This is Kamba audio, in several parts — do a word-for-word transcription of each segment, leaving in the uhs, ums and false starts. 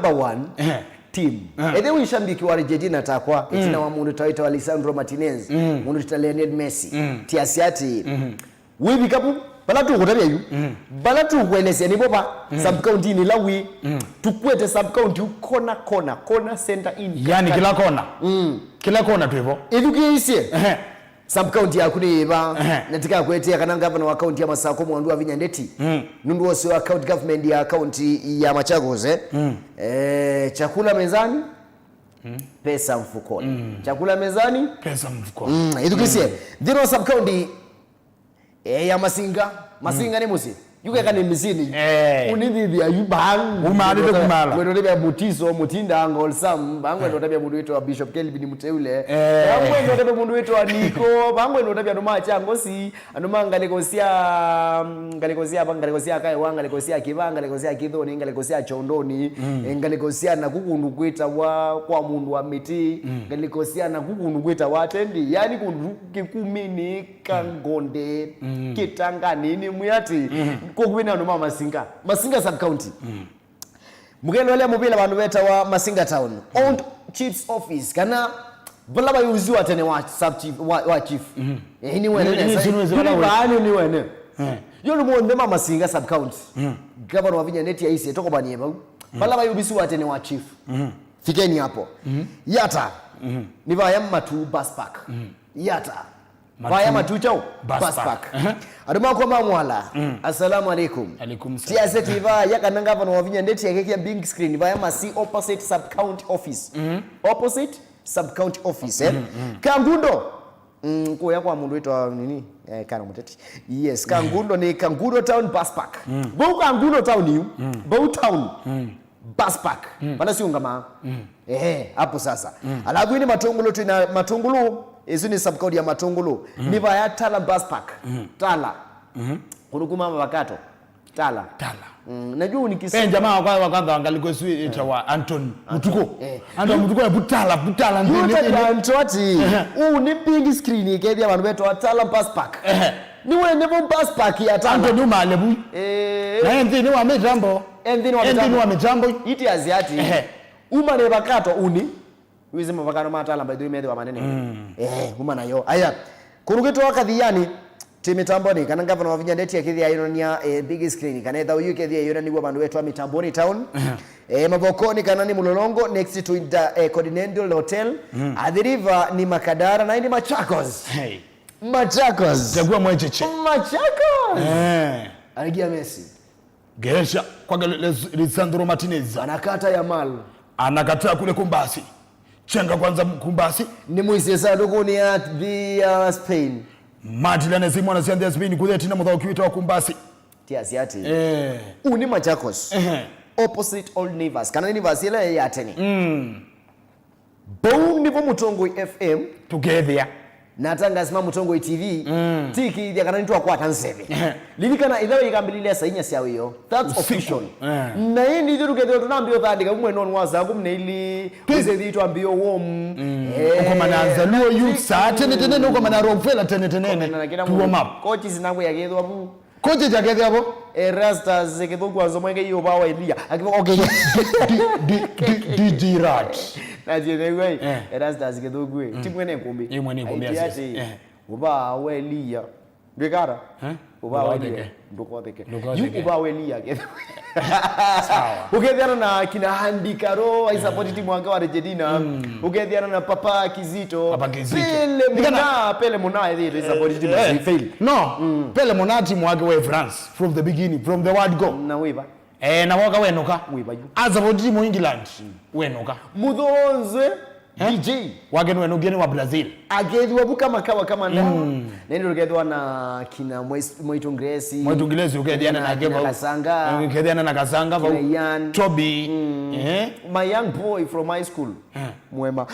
number one, eh, team. Eh. Ethĩwa wĩ shambiki wa Argentina takwa, mm, ĩtina wa mũndũ ta wĩtawa Lisandro Martinez, mm, mũndũ ta Lionel Messi, mm, tiasya atĩ, mm-hmm, wĩvika vu, vala tũkũtavya yu, mm, vala tũkũelesya nĩvo va, mm, sub-county-inĩ ĩla wĩ, mm, tũkwete sub-county yu kona, kona, kona, center in. Yani kĩla kona. Mm. Kĩla kona twĩvo. Ĩthukĩĩsye. Ehe. Sub-county yaku nĩ yĩva? Ehe. Na tikakwetee kana ngavana wa kaunti ya Masakũ Mwandu Wavinya Ndeti, mm, nũndũ wa ũseo wa county government ya kaunti ya Machakos, eh? Mm. Eh, chakula mezani, mm, pesa mfukoni. Mm. Chakula mezani, pesa mfukoni. Mm, ĩthukĩĩsye. Mm. Nthĩnĩ wa sub-county, eh, ya Masinga. Masinga, mm, nĩ mũsyĩ. Yu keka nĩ mĩsyĩnĩ. Eh. Ũnĩthĩthĩa yu baa. Umalĩte kumala. Ngwenda ũtavya Mutiso, Mutinda, Uncle Sam, baa ngwenda, eh, ũtavya mũndũ wĩtawa Bishop Kelvin Muteule. Eh. Baa ngwenda ũtavya mũndũ wĩtawa Niko, baa ngwenda ũtavya andũ ma Changosi, andũ ma ngalĩko sya, ngalĩko sya, ngalĩko sya Kaewa, ngalĩko sya Kĩva, ngalĩko sya Kĩthoni, ngalĩko sya Chondoni, mm, eh, ngalĩko sya naku kũndũ kwĩtawa kwa mũndũ wa mĩtĩ, mm, ngalĩko sya naku kũndũ kwĩtawa Atendi, yani kũndũ Kĩkumĩnĩ, Kangonde, mm, Kĩtangani, nĩ mwĩatĩ, mm, kũkwĩ na andũ ma Masinga. Masinga sub-county. Mm. Mũkelo ũlea mũvĩla vandũ vetawa Masinga Town. Old Chief's Office, kana vala vai ũvisi wa tene wa sub chief, wa, wa chief. Mm. Eh, nĩ wene. Nĩ, nĩ, nesa. Nĩ, nĩ, nĩ, nĩ, nĩ, nĩ wene. Eh. Yo nĩ monthe ma Masinga sub-county. Mm. Gavana Wavinya Ndeti aisye, tũkomanie vau. Mm. Vala vai ũvisi wa tene wa chief. Mm. Fikeni hapo. Mm. Yata. Mm. Nĩ vaya Matu Bus Park. Mm. Yata. Matu. Vaya Matu chao? Bus Park. Bus Park. Ehe. Andũ makwa ma Mwala. Mm. Assalamu alaikum. Alaikum salam. Tiasya ati vaya kana ngavana Wavinya Ndeti akĩkĩa big screen vaya Masi opposite sub-county office. Mm. Opposite sub-county office, eh? Mm, mm. Kangundo. Mm, kuya kwa mũndũ wĩtawa nini? Eh, kana mũteti. Yes, Kangundo nĩ Kangundo Town Bus Park. Mm. Vau Kangundo Town yu. Mm. Vau town. Mm. Bus Park. Mm. Vala siũngamaa. Mm. Ehe, hapo sasa. Mm. Alafu ĩndĩ Matũngũlũ, twĩna Matũngũlũ, ĩsu nĩ sub-county ya Matũngũlũ. Mm. Nĩ vaya Tala Bus Park. Mm. Tala. Mm-hmm. Kũndũ kuma Mavakato. Tala. Tala. Mm, najua unikisi- Eh, jamaa wa kwa, wa kwanza wa ngalĩko ĩsu ĩtawa Anthony Mutuku. Eh. Anthony Mutuku ya Butala, Butala, yu nthĩnĩ, ta nthĩnĩ. Anto ati, ehe, uu nĩ big screen ĩkethĩa vandũ vetawa Tala Bus Park. Ehe. Nĩ wene vo Bus Park ya Tala. Anthony umale vu. Eh. Na e nthĩnĩ wa mĩtambo. E nthĩnĩ wa mĩtambo. E nthĩnĩ wa mĩtambo. Iti aziati. Ehe. Uma nĩ Mavakato uni. Wĩsĩ mavakano ma Tala, by the way, methĩwa manene. Mm. Eh, uma nayo. Aya. Kũndũ kwĩtawa Kathiani, twĩ mĩtambonĩ, kana ngavana Wavinya Ndeti akĩthĩa ayonania, eh, big screen, kana ĩthaũ yu ĩkethĩa ĩyonaniw'a vandũ vetwa Mĩtambonĩ Town. Aha. Eh, Mavokoni kana nĩ Mũlolongo, next to the, eh, Continental Hotel. Mm. Athi River nĩ Makadara, na ĩndĩ Machakos. Hey. Machakos. Chagua mwecheche. Machakos. Eh. Aligia Messi. Geesha kwa Gal-, Les-, Lisandro Martinez. Anakata Yamal. Anakataa kule Kumbasi. Chenga kwanza Kumbasi. Nĩ mũisie sandũkũnĩ ya nthĩ ya Spain. Matila nesi mwana sya nthĩ ya Spain kũthĩa ĩtina mũthaũki wĩtawa Kumbasi. Tiasi ati. Eh. Uu nĩ Machakos. Ehe. Opposite Old Naivas. Kana Naivas ĩla ya tene. Mm. Vau nĩvo Mũtongoi F M. Tũkethĩa. Na atangaasi ma Mũtongoi T V, mm, tũikĩĩthya kana nĩtwakwata nzeve. Lilikana, ĩthaũ yĩkambĩlĩlya saa inya sya wĩoo. That's usiku. Official. Eh. Na ĩndĩ ithyĩ tũkethĩwa tũnambĩĩa ũthandĩka kuma mwena wa saa kũmi na ilĩ, twĩ- ũsethĩi twambĩĩa warm. Mm. Eh. Ũkomana Nzaluo yu, saa tene tene, nĩ ũkomana Rockefeller tene tene. Ũkomana na kĩla mũndũ. To warm up. Coaches nakwĩa kethĩwa vu. Coaches akethĩa vo? Erastus Kĩthũku wa Nzomwenge, yu ũvaa wa Elia. Akĩva, okay. D-, D-, D-, D J Rat. Na tiene wai. Eh. Erastus Kĩthũku, eh. Mm. Ti mwene kũmbi. Ĩ mwene kũmbi, aiti yes, yes. Ati, eh, ũvaa wa Elia. Ndwĩkara? Eh? Ũvaa wa Elia. Ndũkotheke. Ndũkotheke. Yu ũvaa wa Elia. Sawa. Ũkethĩana na kina Andy Karo, aisapoti timu wake wa Argentina. Mm. Ũkethĩana na Papa Kizito. Papa Kizito. Pele Muna, Pele Muna, ethĩĩtwe aisapoti timu, eh, fail. No, mm, Pele Muna timu wake wa France, from the beginning, from the word go. Na wĩva? Eh, na woka wenũka. Wĩva yu? Asapoti timu England, mm, wenũka. Mũthonzwe. Eh? D J. Wake nĩwenũkie nĩ wa Brazil. Akethĩwa vu kama kawa kama ndawa. Mm. Na ĩndĩ ũkethĩwa na kina Mwais-, Mwaitu Grace. Mwaitu Grace, ũkethĩana na kina Kevo. Kasanga. Ũkethĩana na Kasanga, kina vau. Ian. Toby. Mm. Eh? My young boy from high school. Eh. Mwema.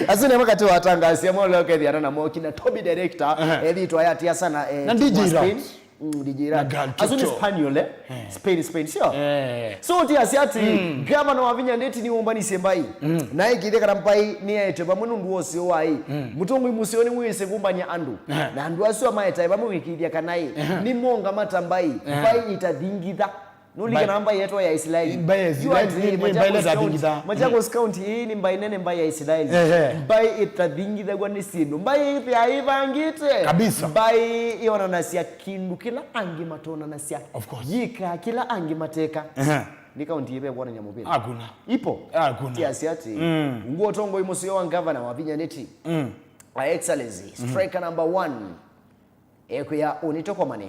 Asu nĩ makati wa atangaasi amwe ũla ũkethĩana namo kina Toby director, eh, ethĩĩtwe ayatia sana, eh, na D J Spain. Round. Mm, D J Rap. Na Gal Asu nĩ Toto. Spaniel, eh? Eh. Spain, Spain, sio? Eh. So, tiasi ati, mm, gavana Wavinya Ndeti nĩwũmbanisye mbaĩ. Mm. Na ĩkĩĩthya kana mbaĩ nĩyaetwe vamwe nũndũ wa ũseo waĩ. Mm. Mũtongoi mũseo nĩwĩsĩ kũmbany'a andũ. Eh. Na andũ asu amaetae vamwe wĩkĩĩthya kana ĩ, eh, nĩmongamata mbaĩ, eh, mbaĩ ĩtathingitha. Nũlike na mbaĩ yetwa ya Isilaeli. Mbaĩ ya Isilaeli, nĩ mbaĩ ĩla ĩtathingithaa. Machakos County ĩĩ nĩ mbaĩ nene, mbaĩ ya Isilaeli. Ehe. Mbaĩ ĩtathingithaw'a nĩ syĩndũ. Mbaĩ ĩthĩaa ĩvangĩte. Kabisa. Mbaĩ yonanasya kĩndũ kĩla angĩ matonanasya. Of course. Yĩkaa kĩla angĩ mateka. Ehe. Nĩ kaunti ĩve kwonany'a mũvĩla? Hakuna. Ipo. Hakuna. Tiasya atĩ, mm, ungu wa ũtongoi mũseo wa ngavana wa Vinya Ndeti, mm, Her Excellency, mm, striker number one, ekwĩa ũnitokomane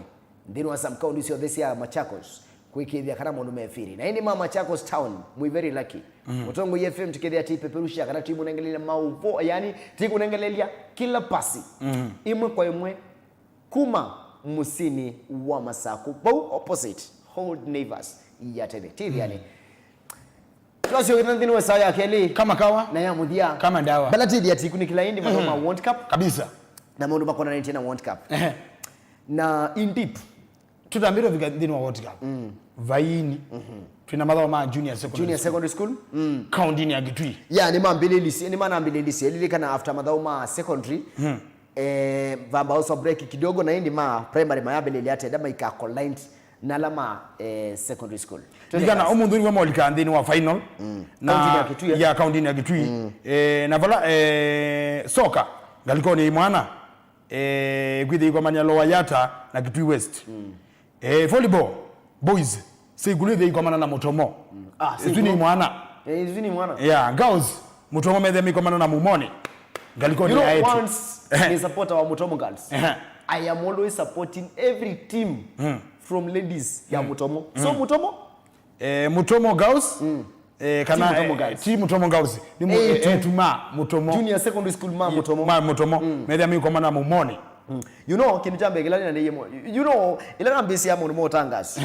nthĩnĩ wa sub-county syonthe sya Machakos kwĩkĩĩthya kana maũndũ mefĩrĩ. Na ĩndĩ ma Machakos Town, mwĩ very lucky. Mm. Mũtongoi F M tũkethĩa tĩipeperusha kana tũimũnengelelya maũvoo, yani, tĩkũnengelelya kĩla pasi. Mm. Ĩmwe kwa ĩmwe kuma mũsyĩnĩ wa Masakũ, vau opposite Old Naivas ya tene. Tĩthĩanĩ. Mm. Twasyoka nthĩnĩ wa saa ya kelĩ. Kama kawa. Na ya mũthya. Kama dawa. Bala tĩthĩa tĩkunĩkĩla ĩndĩ mathomo ma, mhm, World Cup. Kabisa. Na maũndũ makonanĩtye na World Cup. Ehe. Na in deep. Tũtambĩte kũvika nthĩnĩ wa World Cup. Mm. Vaini. Mhm. Twĩna mathomo ma junior secondary school. Junior secondary school. Mm. Kaunti-inĩ ya Kitui. Ya, nĩmambĩlĩlisye, nĩmanambĩlĩlisye. Lilikana after mathomo ma secondary. Mm. Eh, vamba also break kidogo, na ĩndĩ ma primary mayambĩlĩlya atenda maika collide na ala ma, eh, secondary school. Twende. Kana kasi. Ũmũnthĩ nĩw'o molika nthĩnĩ wa final. Mm. Na kaunti ya Kitui, eh? Ya kaunti ya Kitui. Mm. Eh, na vala, eh, soka, ngalĩkonĩ ya imwana, eh, kwĩthĩa ikomania Lower Yatta na Kitui West. Mm. Eh, volleyball, boys, Seikulu ĩthĩa ikomana na Mũtomo. Mm. Ah, isu nĩ Seikulu. Imwana. Eh, isu nĩ imwana. Yeah, girls, Mũtomo methĩa maikomana na Mumoni. Ngalĩkonĩ ya etu. You know, once, ehe, nĩ supporter wa Mũtomo girls. Ehe. I am always supporting every team, mm, from ladies ya, mm, Mũtomo. So, mm, Mũtomo? Eh, Mũtomo girls, mm, eh, kana, ti Mũtomo, eh, girls. Ti Mũtomo girls. Nĩ mũ-, eh, etu. Etu ma Mũtomo. Junior secondary school ma Mũtomo. Ma Mũtomo. Mm. Methĩa maikomana na Mumoni. Mm. You know, kĩndũ kya mbee kĩla nĩnanĩie mo-, you know, ĩla nambĩĩsya maũndũ ma ũtangaasi.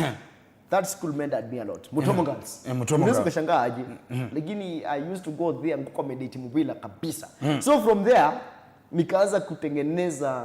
That school meant me a lot. Mutomo, yeah, girls. Eh, Mutomo girls. Unaweza ukashangaa aje. Mm-hmm. Lakini I used to go there, nikuaccommodate muvila kabisa. Mm. So from there, nikaanza kutengeneza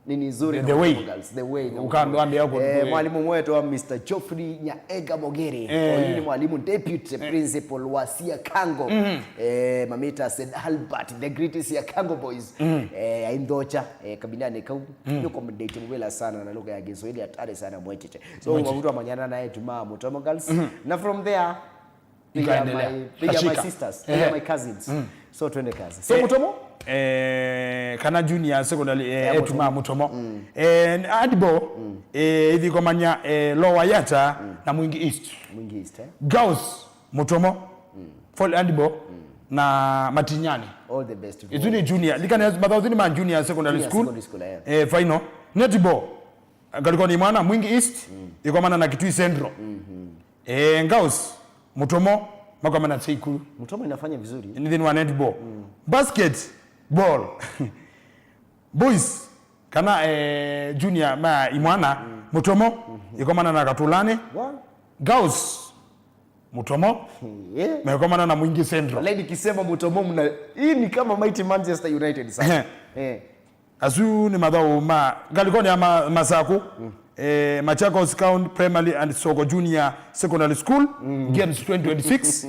nini nzuri. The, na the way. Mutomo girls, the way na Ukambi Mutomo. Wambi yako. Eh, mwalimu wetu wa Mister Geoffrey Nyaega Mogere. Eh. Huyu ni mwalimu deputy, eh, principal wa Siakango. Mm-hmm. Eh, Mamita Saint Albert, the great Siakango boys. Mm-hmm. Eh, aindocha, eh, kabinda ni kau. Mm. Nikuaccommodate muvila sana na lugha ya Kiswahili hatari sana mwecheche. So, mwecheche. Mavuto amanyana naye tuma Mutomo girls. Mm-hmm. Na from there, they are my, they are my sisters. Ikaendelea. Kashika. They are, ehe, my cousins. Mm. So, twende kazi. So, eh, Mutomo? Eh, kana junior secondary, eh, yeah, etu ma Mutomo. Mutomo. Mm. Eh, handball, mm, eh, ithikomania, eh, Lower Yatta, mm, na Mwingi East. Mwingi East, eh? Girls, Mutomo, mm, volleyball, mm, na Matinyani. All the best. Isu ni junior. Likana mathaũ asu ni ma junior secondary school. Junior secondary school, yeah. Eh, final. Netball. Ngalĩkonĩ ya imwana, Mwingi East, mm, ikomana na Kitui Central. Mm-hmm. Eh, girls, Mutomo, makomana na Seikulu. Mutomo inafanya vizuri. Nĩ nthĩnĩ wa netball. Mm. Basketball. Boys, kana, eh, junior ma imwana, mm, Mutomo, mm-hmm, ikomana na Katulani. Wow. Girls, Mutomo, yeah, maikomana na Mwingi Central. Lady kisema Mutomo mna, hii ni kama mighty Manchester United sasa. Eh. Eh. Asu nĩ mathaũ ma, ngalĩkonĩ ya ma-, Masakũ, mm, eh, Machakos County Primary and Soko Junior Secondary School, mm, Games twenty twenty-six.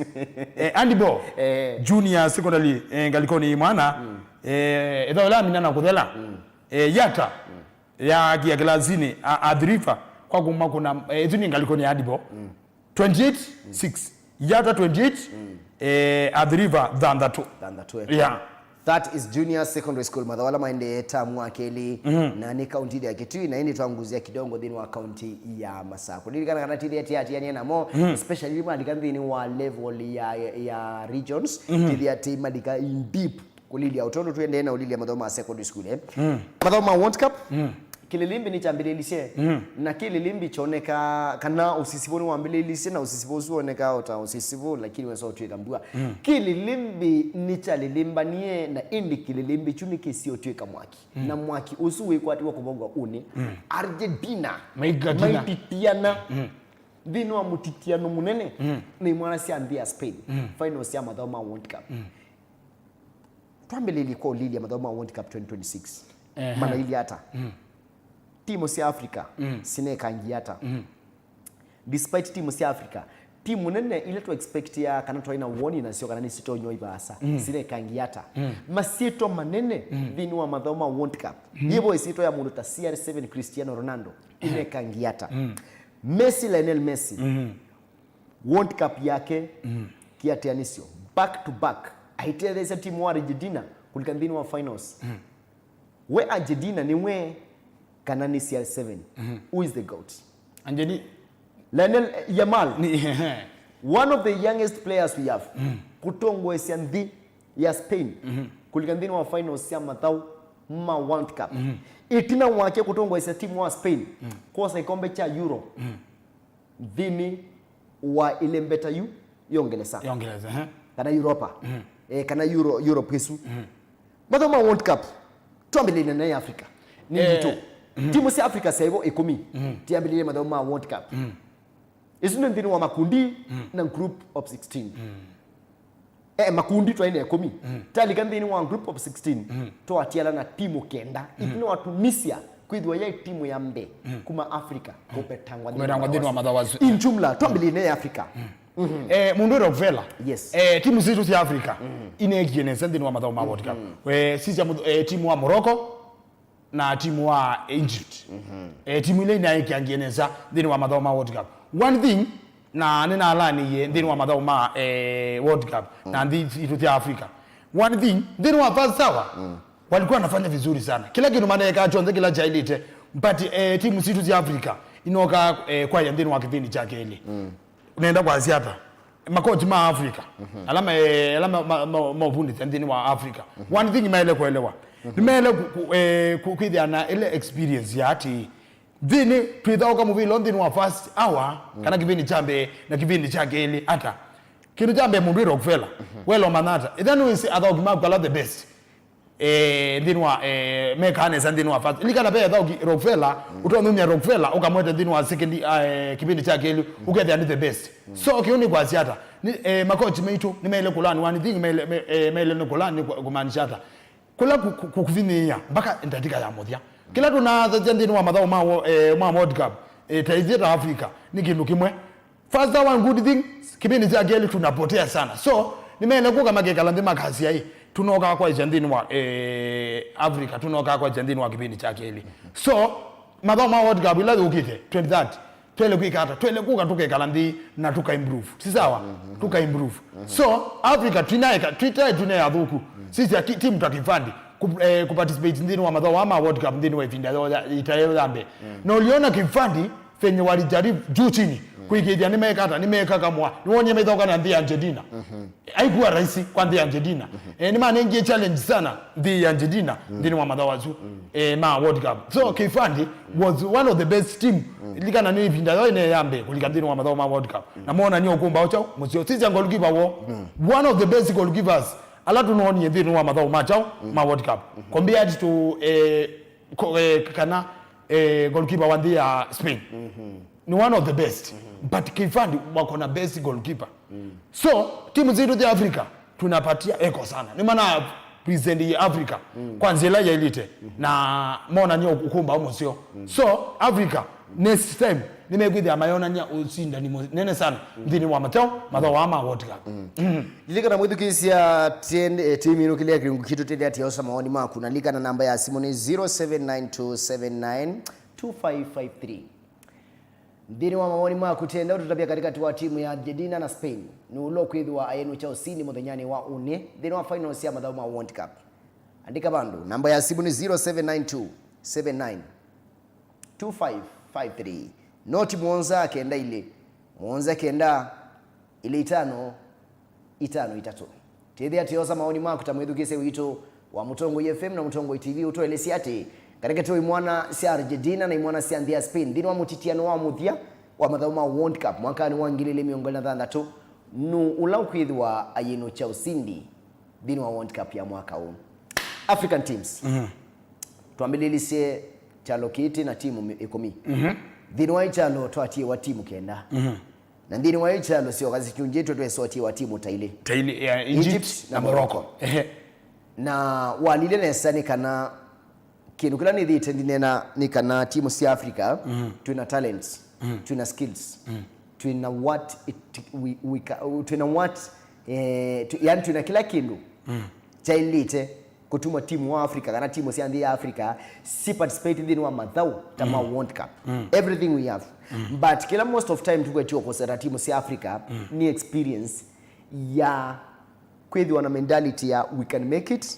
Eh, handball, eh, junior secondary, eh, ngalĩkonĩ ya imwana, mm, eh, ĩthaũ ĩla mina na kũthela, mm, eh, Yatta, mm, ya kia kilasini, a, Athi River, kwa kuma kuna, eh, isu nĩ ngalĩkonĩ ya handball. Mm. Twenty-eight six. Yatta twenty-eight, mm, eh, Athi River thanthatũ. Thanthatũ, eh. Yeah. That is junior secondary school, mathaũ ala maendee ta mwakeli, mm-hmm, na nĩ kaunti ya Kitui, na ĩndĩ twanguzia kidogo nthĩnĩ wa kaunti ya Masakũ. Lilikana kana tithia tiatianie namo, mm-hmm, especially malika nthĩnĩ wa level ya, ya regions, mm-hmm, tithia ti malika in deep. Kũlilya, ũtondũ tũendee na ũlilya mathaũ ma secondary school, eh? Mm. Mathaũ ma World Cup, mm, kĩlĩlĩmbĩ nĩkyambĩlĩlisye, mm, na kĩlĩlĩmbĩ kyoneka kana ũsisivũ nĩwambĩlĩlisye, na ũsisivũ ũsu wonekaa o ta ũsisivũ, lakini wesa ũtw'ĩka mbua. Mm. Kĩlĩlĩmbĩ nĩkyalĩlĩmbanie, na ĩndĩ kĩlĩlĩmbĩ kyu nĩkĩsie ũtw'ĩka mwaki. Mm. Na mwaki ũsu wĩkwatiwa kũvongwa ũnĩ. Mm. Argentina maikatiana. Maititiana. Mm. Nthĩnĩ wa mũtitiano mũnene, mm, nĩ imwana sya nthĩ ya Spain. Mm. Finals sya mathaũ ma World Cup. Mm. Twambĩlĩlye kwa ũlilya mathaũ ma World Cup twenty twenty-six. Ehe. Manailye ata? Mm. Timu sya Africa, mm, sinekangie ata? Mm. Despite timu sya Africa, timu nene ila twa expectia kana twaĩ na woni nasyo kana nĩsitonya ũi vaasa, mm, sinekangie ata? Mm. Masyĩtwa manene, mm, nthĩnĩ wa mathaũ ma World Cup. Mm. Yĩvo ĩsyĩtwa ya mũndũ ta C R seven Cristiano Ronaldo, mm, ĩnekangie ata? Mm. Messi, Lionel Messi, World Cup yake kĩatĩanĩsyo, back to back, aitetheesya timu wa Argentina kũlika nthĩnĩ wa finals. We Argentina nĩwe kana nĩ C R seven? Who is the goat? Anjeli. Lionel Yamal, ni one of the youngest players we have, kũtongoesya nthĩ ya Spain kũlika nthĩnĩ wa finals sya mathaũ ma World Cup. Ĩtina wake kũtongoesya timu wa Spain kwosa ĩkombe kya Euro nthĩnĩ wa ĩlembeta yu ya Ũngelesa, ya Ũngelesa, ehe, kana Europa, eh, kana Euro, Europe ĩsu. Mathaũ ma World Cup, twambĩlĩlye na Africa. Nĩ Eh, nditũ. Timu sya Africa syaĩvo ĩkũmi tiambĩlĩlye mathaũ ma World Cup. Ĩsu nĩ nthĩnĩ wa makundi na group of sixteen. Eh, makundi twaĩ na ĩkũmi. Talika nthĩnĩ wa group of sixteen, twatiala na timu kenda. Ĩtina wa Tunisia kwĩthĩwa yaĩ timu ya mbee kuma Africa kũvetangwa nthĩnĩ wa kũvetangwa nthĩnĩ wa mathaũ asu. In jumla, twambĩlĩlye na Africa. Eh, mũndũ wĩ Rockefeller. Yes. Eh, timu sitũ sya Africa ineekie nesa nthĩnĩ wa mathaũ ma World Cup. Eh, sisya mũth- eh, timu wa Morocco na timu wa Egypt. Eh, timu ila inaekangie nesa nthĩnĩ wa mathaũ ma World Cup. One thing, na nĩnalaanĩie nthĩnĩ wa mathaũ ma, eh, World Cup na nthĩ itũ sya Africa. One thing, nthĩnĩ wa first hour, walikuwa wanafanya vizuri sana. Kila kitu maneekaa kyonthe kila kyaĩlĩte. But, eh, timu sitũ sya Africa inokaa, eh, kwaĩa nthĩnĩ wa kĩvĩndĩ kya kelĩ. Nenda kwasya ata? Makochi ma Africa, ala ma-, ala ma-, ma-, ma-, maũvundĩthya nthĩnĩ wa Africa, one thing maĩle kũelewa, nĩmaĩle ku-, ku-, eh, ku-, kwĩthĩa na ĩla experience ya atĩ nthĩnĩ twĩthaũka mũvĩla nthĩnĩ wa first hour, kana kĩvĩndĩ kya mbee na kĩvĩndĩ kya kelĩ ata. Kĩndũ kya mbee, mũndũ wĩ Rockefeller, wela ũmanya ata? Ĩtha nĩwĩsĩ athaũki maku ala the best, eh, nthĩnĩ wa, eh, mekaa nesa nthĩnĩ wa first. Likana ve athaũki Rockefeller, ũtonumya Rockefeller ũkamwete nthĩnĩ wa second, eh, kĩvĩndĩ kya kelĩ, ũkethĩa nĩ the best. So kĩu nĩ kwasya ata? Nĩ, eh, makochi maitũ nĩmaĩle kũlanĩwa nĩ thing, maĩle, me-, eh, maĩle nĩ kũlanĩ kũ-, kũmaanisha ata? Kũla kũ-, kũ-, kũkũvinyĩĩa mpaka ndatĩka ya mũthya. Kĩla tũnathasya nthĩnĩ wa mathaũ ma wo-, eh, ma World Cup, eh, ta ithyĩ ta Africa, nĩ kĩndũ kĩmwe. First hour, good thing, kĩvĩndĩ kya kelĩ tunapotea sana. So nĩmaĩle kũka makekala nthĩ makasya, ĩ, tũnokaa kwaĩsya nthĩnĩ wa, eh, Africa, tũnokaa kwaĩsya nthĩnĩ wa kĩvĩndĩ kya kelĩ. So mathaũ ma World Cup ila yũkĩte twenty thirty, twaĩle kwĩka ata? Twaĩle kũka tũkekala nthĩ na tũka improve. Si sawa? Tũka improve. So Africa twinaeka, twitae twinae athũku. Sisya ki-, timu ta Kifandi ku-, eh, ku participate nthĩnĩ wa mathaũ aa ma World Cup nthĩnĩ wa ĩvinda yo ya, ĩtaeo ya mbee. Na ũliona Kifandi venye walijaribu juu chini, kũĩkĩĩthya nĩmeeka ata, nĩmeeka kamwa. Nĩwonie maithaũka na nthĩ ya Argentina. Haikuwa rahisi kwa nthĩ ya Argentina. Eh, nĩmanengie challenge sana nthĩ ya Argentina nthĩnĩ wa mathaũ asu, eh, ma World Cup. So Kifandi was one of the best team. Likana nĩ ĩvinda yo ĩnene ya mbee kũlika nthĩnĩ wa mathaũ ma World Cup. Na monanie ũkũmbaũ kyaũ mũseo. Sisya goalkeeper woo. One of the best goalkeepers ala tũnoonie nthĩnĩ wa mathaũ ma kyaũ ma World Cup. Compared to, eh, ko-, eh, kana, eh, goalkeeper wa nthĩ ya Spain. Ni one of the best. But Kifandi wako na best goalkeeper. So timu zitũ za Africa tunapatia eko sana. Nĩ mana present Africa kwa nzĩa ĩla yaĩlĩte na monanie ũkũmbaũ mũseo. So Africa next time nĩmekwĩthĩa mayonany'a ũsindani mũnene sana nthĩnĩ wa mathaũ, mathaũ aa ma World Cup. Lilikana mwĩthukĩĩsya tĩen-, eh, tĩminũkĩlya kĩlungu kitũ tĩthĩa tĩosa maoni maku, na lilikana namba ya simũ nĩ zero seven nine two seven nine two five five three. Nthĩnĩ wa mawoni maku, tenda ũtũtavya katĩkatĩ wa timu ya Argentina na Spain, nũũ ũla ũkwĩthĩwa ayenũkya ũsindi mũthenyanĩ wa ũnĩ nthĩnĩ wa finals sya mathaũ ma World Cup? Andĩka vandũ. Namba ya simũ nĩ zero seven nine two seven nine two five five three. Noti mũonza kenda ilĩ, mũonza kenda, ilĩ itano, itano itatũ. Tĩthĩa tĩosa mawoni maku ta mwĩthukĩĩsya witũ wa Mũtongoi F M na Mũtongoi T V ũtũelesye atĩ katĩkatĩ wa imwana sya Argentina na imwana sya nthĩ ya Spain nthĩnĩ wa mũtitiano wa mũthya wa mathaũ ma World Cup mwakanĩ wa ngili ilĩ mĩongo ĩlĩ na thanthatũ, nũũ ũla ũkwĩthĩwa ayĩnũkya ũsindi nthĩnĩ wa World Cup ya mwaka ũũ? African teams. Twambĩlĩlisye kyalo kĩĩ twĩ na timu mĩ-, ĩkũmi. Nthĩnĩ wa ĩkyalo twatiĩwa timu kenda. Na nthĩnĩ wa ĩkyalo syoka sikyunjĩtwe twesotiĩwa timu ta ilĩ. Ta ilĩ, yeah, Egypt Egypt na na Morocco. Morocco. Ehe. Na walile nesa nĩ kana kĩndũ kĩla nĩthĩĩte ndinena nĩ kana timu sya Africa twĩna talents, twĩna skills, twĩna what it, we, we ca-, twĩna what, eh, tw-, yani twĩna kĩla kĩndũ kyaĩlĩte ũtuma timu wa Africa kana timu sya nthĩ ya Africa si participate nthĩnĩ wa mathaũ ta ma World Cup. Everything we have. But kĩla most of time tũkwetio kũsera timu sya Africa nĩ experience ya kwĩthĩwa na mentality ya we can make it,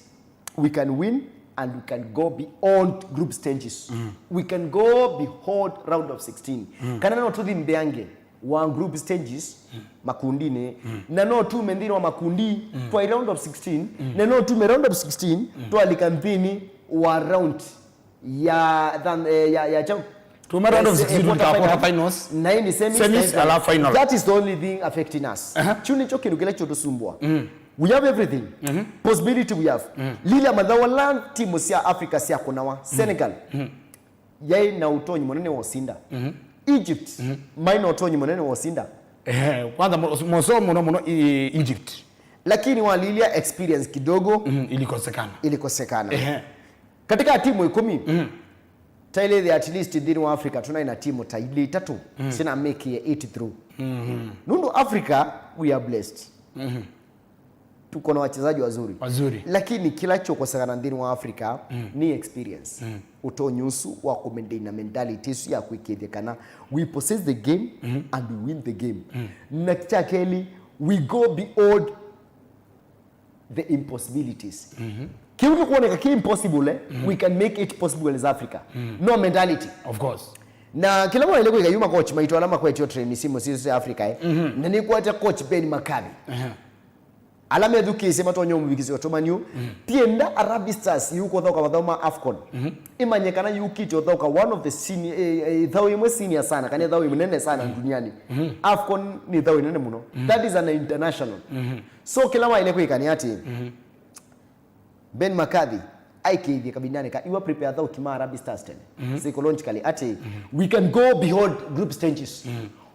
we can win, and we can go beyond group stages. We can go beyond round of sixteen. Kana no tũthi mbeange wa group stages makundinĩ, na no tume nthĩnĩ wa makundi twa round of sixteen, na no tume round of sixteen twalika nthĩnĩ wa round ya than, eh, ya, ya chao. Tuma round of sixteen, eh, tuka quarter finals. Na hii ni semis, semis, na hii ala final. That is the only thing affecting us. Aha. Kyu nĩkyo kĩndũ kĩla kĩũtũsumbua. We have everything. Possibility we have. Lila mathaũ ala timu sya Africa sya kũnawa. Senegal. Yaĩ na ũtonyi mũnene wa ũsinda. Egypt. Maĩ na ũtonyi mũnene wa ũsinda. Eh, kwanza mo-, moso mũno mũno i-, Egypt. Lakini walilia experience kidogo. Ilikosekana. Ilikosekana. Ehe. Katika timu ikũmi, tailĩthĩ at least nthĩnĩ wa Africa tũnaĩ na timu ta ilĩ itatũ sina make it through. Nũndũ Africa, we are blessed. Tuko na wachezaji wazuri. Wazuri. Lakini kĩla kĩũkosekana nthĩnĩ wa Africa ni experience. Ũtonyi ũsu wa kũmaintain na mentality ĩsu ya kwĩkĩĩthya kana we possess the game and we win the game. Na kya kelĩ, we go beyond the impossibilities. Kĩu kĩkwoneka kĩ impossible, eh? We can make it possible as Africa. No mentality. Of course. Na kĩla mwaĩle kwĩka yu makochi maitũ ala makwetio train simu sisu sya Africa, eh? Na nĩkwete coach Ben McCarthy. Ala methukĩĩsye matonya ũmũvikĩsya ũtũmani ũũ. Tienda Harambee Stars yũka ũthaũka mathaũ ma AFCON. Ĩmanye kana yũkĩte ũthaũka one of the senior, eh, eh, ĩthaũ ĩmwe senior sana, kana ĩthaũ ĩnene sana duniani. AFCON nĩ ĩthaũ ĩnene mũno. That is an international. So kĩla waĩle kwĩka nĩ atĩ, Ben McCarthy aikĩĩthye kavindanĩ ka iwa prepare athauki ma Harambee Stars tene, psychologically, atĩ we can go beyond group stages.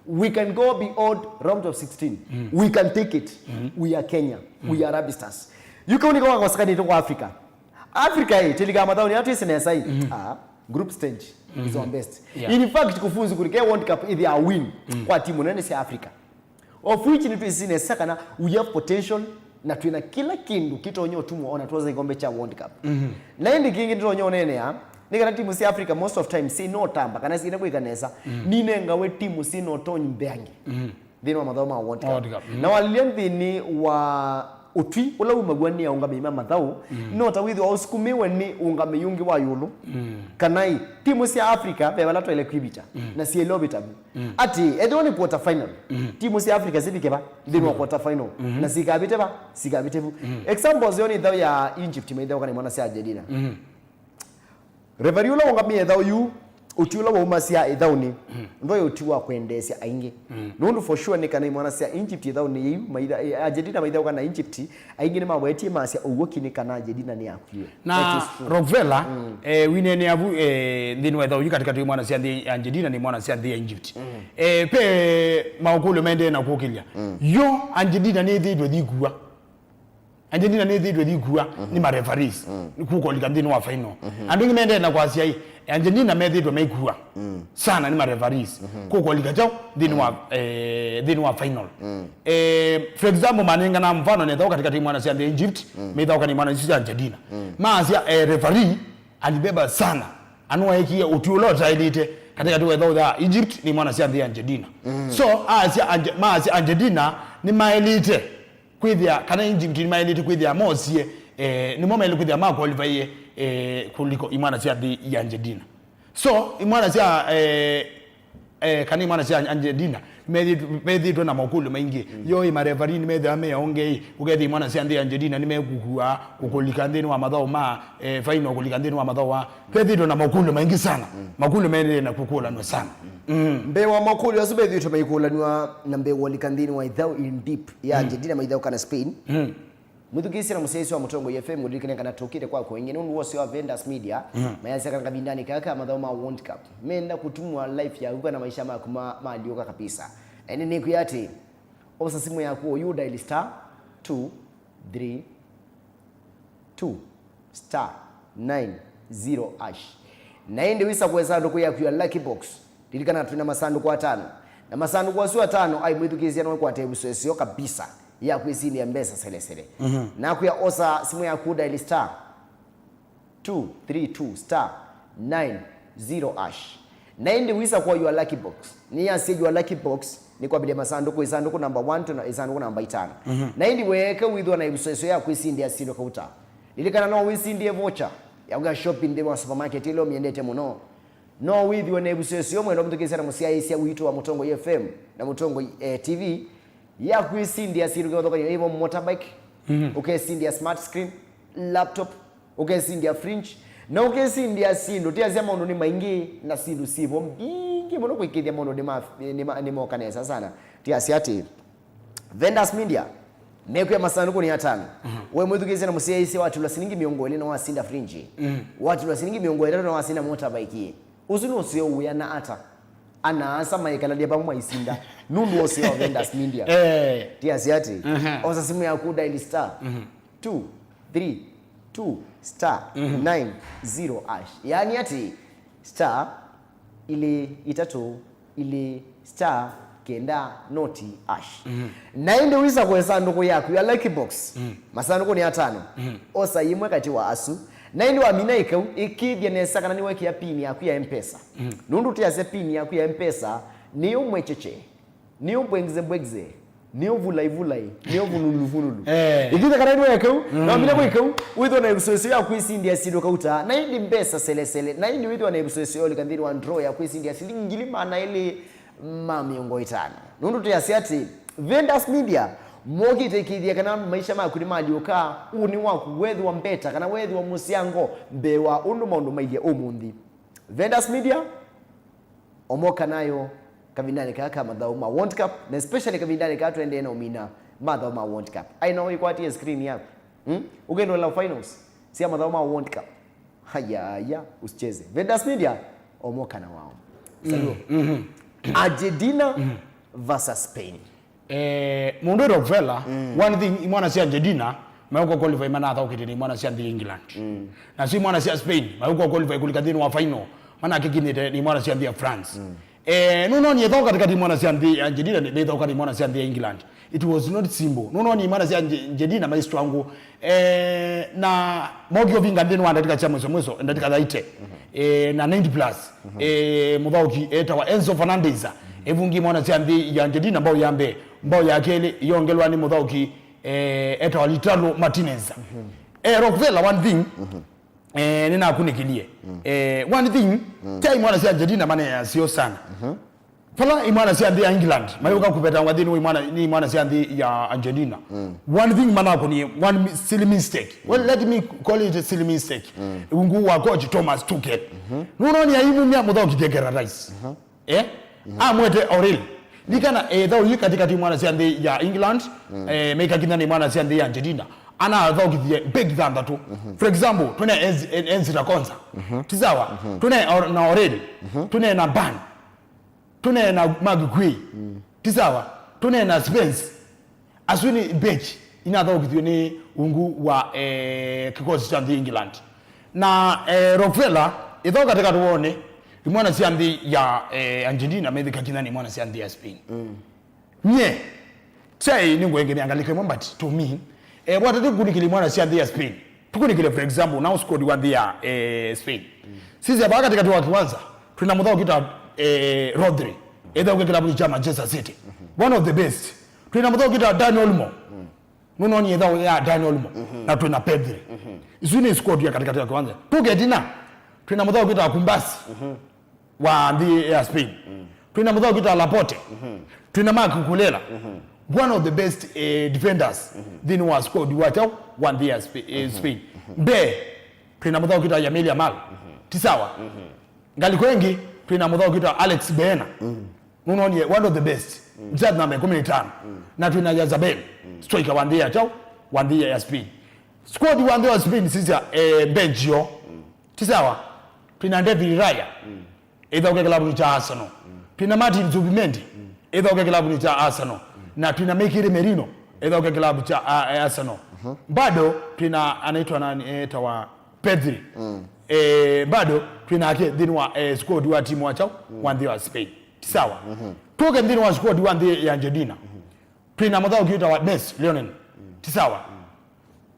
We can go beyond round of sixteen. We can take it. We are Kenya. We are Harambee Stars. Yu kau nĩko wakosekanĩte kwa Africa. Africa ĩ, tĩlikaa mathaũnĩ atwĩsĩ nesa ĩ. Ah, group stage is our best. Yeah. In fact, kufunzi kurike World Cup ĩthĩa win kwa timu nene sya Africa. Of which nĩtwĩsĩ nesa kana we have potential na twĩna kĩla kĩndũ kĩtonya ũtumwa ona twosa kĩkombe kya World Cup. Na ĩndĩ kĩngĩ nĩtonya ũneenea nĩ kana timu sya Africa most of time syĩ no tamba kana syĩna kwĩka nesa, ninengawe timu syĩ no tonyi mbeange nthĩnĩ wa mathaũ ma World Cup. World Cup. Na walilya nthĩnĩ wa ũtwi ũla umaw'a nĩ aũngamĩi ma mathaũ, no ta wĩthĩwa ũsukumĩwe nĩ ũngamĩi ũngĩ wa ĩũlũ. Kana ĩ, timu sya Africa ve vala twaĩle kwĩvĩta na syĩle ũvĩta vu. Atĩ ethĩwa nĩ quarter final, timu sya Africa sivike va nthĩnĩ wa quarter final, na sikavĩte va, sikavĩte vu. Examples yo nĩ ĩthaũ ya Egypt maithaũka na imwana sya Argentina. Referee ũla ũngamĩe ĩthaũ yu, ũtwi ũla waumasya ĩthaũnĩ, ndwaĩ ũtwi wa kwendeesya aingĩ. Nũndũ for sure nĩ kana imwana sya Egypt ĩthaũnĩ yĩu, maitha-, eh, Argentina maithaũka na Egypt, aingĩ nĩmawetie masya ũw'o ki nĩ kana Argentina nĩyakuiwe. That Na is true. Rockefeller, eh, wineenea vu, eh, nthĩnĩ wa ĩthaũ yu katĩkatĩ wa imwana sya nthĩ ya Argentina na imwana sya nthĩ ya Egypt. Eh, pe maũkũlyo maendee na kũkĩlya. Yo Argentina nĩyĩthĩĩtwe yĩkua. Argentina nĩyĩthĩĩtwe yĩkua nĩ ma referees kũkolika nthĩnĩ wa final. Andũ aingĩ mendee na kwasya ĩ, Argentina methĩĩtwe maikua sana nĩ ma referees kũkolika kyaũ nthĩnĩ wa, eh, nthĩnĩ wa final. Eh, for example, manengana mfano nĩ ĩthaũ katĩkatĩ imwana sya nthĩ ya Egypt, me ĩthaũ kana imwana isu sya Argentina. Maasya, eh, referee alibeba sana, anũaĩkie ũtwi ũla ũtaĩlĩte katĩkatĩ wa ĩthaũ ya Egypt na imwana sya nthĩ ya Argentina. So, aasya Arge-, maasya Argentina nĩmaĩlĩte kwĩthĩa, kana Egypt nĩmaĩlĩte kwĩthĩa mosie, eh, nĩmo maĩle kwĩthĩa makwalivaie, eh, kũliko imwana sya nthĩ ya Argentina. So, imwana sya, eh, eh, kana imwana sya Argentina methĩtwe, methĩtwe na maũkũlyo maingĩ. Yo ĩ mareferee nĩmethĩwa me aonge ĩ, ũkethĩa imwana sya nthĩ ya Argentina nĩmekũkua kũkũlika nthĩnĩ wa mathaũ ma, eh, final kũlika nthĩnĩ wa mathaũ wa. Vethĩtwe na maũkũlyo maingĩ sana. Maũkũlyo maendee na kũkũlanw'a sana. Mbee wa maũkũlyo asu methĩtwe maikũlanw'a na mbee wa ũlika nthĩnĩ wa ĩthaũ in deep ya Argentina maithaũka na Spain. Mwĩthukĩĩsye na mũsyaĩĩsya wa Mũtongoi F M, ngũlilikane kana tũkĩte kwaku ĩngĩ nũndũ wosĩ wa Vendas Media, mayasya kana kavindanĩ kaka mathaũ ma World Cup menda kũtumwa life yaku kana maisha maku ma, malyũka kabisa. Na ĩndĩ nĩkwĩa atĩ, osa simũ yaku oyu dial star two three two star nine zero hash. Na ĩndĩ wĩsa kũe sandũkũ yaku ya Lucky Box. Lilikana twĩna masandũkũ atano. Na masandũkũ asu atano aĩ mwĩthukĩĩsya no ĩkwate ĩvuso ĩseo kabisa ya kwĩsindĩa mbesa selesele. Nakwĩa osa simũ yaku dial star two three two star nine zero hash. Na ĩndĩ wĩsa kwa your lucky box. Nĩyasya your lucky box nĩ kwambĩlya masandũkũ, ĩsandũkũ namba one to na ĩsandũkũ namba itano. Mhm. Na ĩndĩ weeka wĩthwa na ĩvuso ĩseo ya kwĩsindĩa syĩndũ kauta. Lilikana no wĩsindie voucher ya kwĩka shopping nthĩnĩ wa supermarket ĩla ũmyendete mũno. No wĩthĩwe na ĩvuso ĩseo mwenda ũmũthukĩĩsya na mũsyaĩĩsya witũ wa Mũtongoi F M na Mũtongoi, eh, T V ya kwĩsindĩa syĩndũ kĩvathũkany'o, ĩvo motorbike, mhm, ũkesindĩa smart screen, laptop, ũkesindĩa fringe, na ũkesindĩa syĩndũ. Tiasya maũndũ nĩ maingĩ na syĩndũ syĩvo mbingĩ mũno kũĩkĩĩthya maũndũ nĩ ma-, nĩ ma-, nĩ moka nesa sana. Tiasya atĩ Vendors Media mekwĩa masandũkũnĩ atano. Mhm. We mwĩthukĩĩsya na mũsyaĩĩsya watulwa silingi mĩongo ĩlĩ na wasinda fringe. Mhm. Watulwa silingi mĩongo ĩtatũ na wasinda motorbike. Ũsu nũseo wĩana ata? Ana-a-asa maikalalya vamwe maisinda. Nũndũ ũseo wa Vendors Media. Eh. Tiasya atĩ, mhm, osa simũ yaku dial star, mhm, two three two star, mhm, nine zero hash. Yaani atĩ, star ilĩ itatũ ilĩ star kenda noti hash. Mhm. Na ĩndĩ wĩsa kwa ĩsandũkũ yaku ya lucky box, mhm, masandũkũnĩ atano, mhm, osa yĩmwe katĩ wa asu. Na ĩndĩ wamina ĩkau, ĩkĩĩthya nesa kana nĩwekĩa pin yaku ya M-Pesa. Mhm. Nũndũ tiasya pin yaku ya M-Pesa nĩyo mwecheche, nĩyo bwengze bwengze, nĩyo vulai vulai, nĩyo vunulu vunulu. Eh. Ĩkĩĩthya kana nĩwekau, mm, na wamina kwa ĩkau, wĩthwa na ĩvuso ĩseo ya kwĩsindĩa syĩndũ kauta, na ĩndĩ mbesa selesele, na ĩndĩ wĩthwa na ĩvuso ĩseo ya ũlika nthĩnĩ wa draw ya kwĩsindĩa silingi ngili maana elĩ ma mĩongo ĩtano. Nũndũ tũyasya atĩ, Vendors Media, mokĩte ĩkĩĩthya kana maisha maku nĩmalyũka, ũnĩ waku wethĩwa mbeta kana wethĩwa mũsyango mbee wa ũndũ maũndũ mailyĩ ũmũnthĩ. Vendors Media, omoka nayo kavindanĩ kaa ka mathaũ ma World Cup, na especially kavindanĩ kaa tũendee na ũmina mathaũ ma World Cup. Ai, no wĩkwatie screen yaku. Hmm? Ũkenda ũla finals sya mathaũ ma World Cup. Haya, haya, usicheze. Vendors Media, omoka na wao. Saluo. Mm, mhm. Argentina, mhm, versus Spain. Eh, mũndũ wĩ Rockefeller, mm, one thing, imwana sya Argentina, mayũka qualify manathaũkĩte nĩ imwana sya nthĩ ya England. Mm. Nasyo imwana sya Spain, mayũka qualify kũlika nthĩnĩ wa final, manakĩkinyĩte nĩ imwana sya nthĩ ya France. Mm. Eh, nũnonie ĩthaũ katĩkatĩ imwana sya nthĩ ya Argentina, nĩ, nĩ ĩthaũ katĩ imwana sya nthĩ ya England. It was not simple. Nũnonie imwana sya Arge-, Argentina mai struggle. Eh, na moki ũvinga nthĩnĩ wa ndatĩka sya mwiso mwiso, ndatĩka thirty. Mhm. Eh, na ninety plus. Mhm. Eh, mũthaũki etawa Enzo Fernandez. Mhm. Evungi mwana sya nthĩ ya Argentina mbao ya mbee, mbao ya kelĩ yongelwa nĩ mũthaũki, eh, etawa Lautaro Martinez. Mhm. Eh, Rockefeller, one thing, mhm, eh, nĩnakunĩkĩlie. Mm. Eh, one thing, mm, tai mwana sya Argentina manea sio sana. Mhm. Vala imwana sya nthĩ ya England mayũka kũvetangwa nthĩnĩ wa imwana, nĩ imwana sya nthĩ ya Argentina. Mm. One thing manakũnie, one mi-, silly mistake. Well, mm, let me call it a silly mistake. Mm. Ungu wa coach Thomas Tuchel. Mhm. Nũnoni aimumya mũthaũki Declan Rice. Mhm. Eh? Mhm. Amwete Orel. Nikana, eh, thau yi katikati imwana sya nthĩ ya England, mm, eh, meikakinya nĩ imwana sya nthĩ ya Argentina. Ana athaũkithie beki thanthatũ. Mhm. For example, tũne Enzi, En-, Enzi Rakonza. Mhm. Ti sawa? Mhm. Tũne Or-, na Orel. Mhm. Tũne na Ban. Tũneena Marc Guéhi. Mm. Ti sawa? Tũneena Spence. Asu nĩ bench inathaũkĩthiwe nĩ ungu wa, eh, kĩkosi kya nthĩ England. Na, eh, Rockefeller, ĩthaũ katĩkatĩ wone, imwana sya nthĩ ya, eh, Argentina methĩka kinya nĩ imwana sya nthĩ ya Spain. Mm. Nye, chai nĩngũengemea ngalĩko ĩmwe, but to me, eh, bwata tũkunĩkĩle imwana sya nthĩ ya Spain. Tũkunĩkĩle, for example, now squad wa nthĩ ya, eh, Spain. Mm. Sisi hapa katikati wa kiwanza, twĩna mũthaũki ta, eh, Rodri, ethaũke kĩlavu cha Manchester City. Mhm. One of the best. Twĩna mũthaũki ta Dani Olmo. Mm. Nũnoni ethaũ ya Dani Olmo. Mhm. Na twĩna Pedri. Mhm. Isu nĩ squad ya katikati wa kiwanza. Tũke tina, twĩna mũthaũki ta Kumbasi. Mhm. Wa nthĩ ya Spain. Mm. Twĩna mũthaũki ta Laporte. Mhm. Twĩna Marc Cucurella. Mhm. One of the best, eh, defenders, mhm, nthĩnĩ wa squad wa kyaũ wa nthĩ ya Spa-, eh, mhm, Spain. Mhm. Mbee, twĩna mũthaũki ta Yamil Yamal. Mhm. Ti sawa? Mhm. Ngalĩko ĩngĩ, twĩna mũthaũki ta Alex Baena. Mhm. Nũnonie, one of the best. Mm. Jersey namba ĩkũmi na itano. Mm. Na twĩna Oyarzabal, mm, striker wa nthĩ ya kyaũ wa nthĩ ya Spain. Squad wa nthĩ wa Spain sisya, eh, bench yo. Mm. Ti sawa? Twĩna David Raya. Mm. Ethaũke kĩlavunĩ kya Arsenal. Mm. Twĩna Martin Zubimendi, mm, ethaũke kĩlavunĩ kya Arsenal. Mm. Na twĩna Mikel Merino, ethaũke kĩlavu kya, a, a, Arsenal. Mhm. Bado twĩna anaitwa nani, etawa Pedri. Mm. Eh, bado twĩnake nthĩnĩ wa, eh, squad wa timu wa kyaũ, mm, wa nthĩ wa Spain. Ti sawa? Mhm. Tũke nthĩnĩ wa squad wa nthĩ ya Argentina. Mhm. Twĩna mũthaũki wĩtawa Messi, Lionel. Mm. Ti sawa? Mm.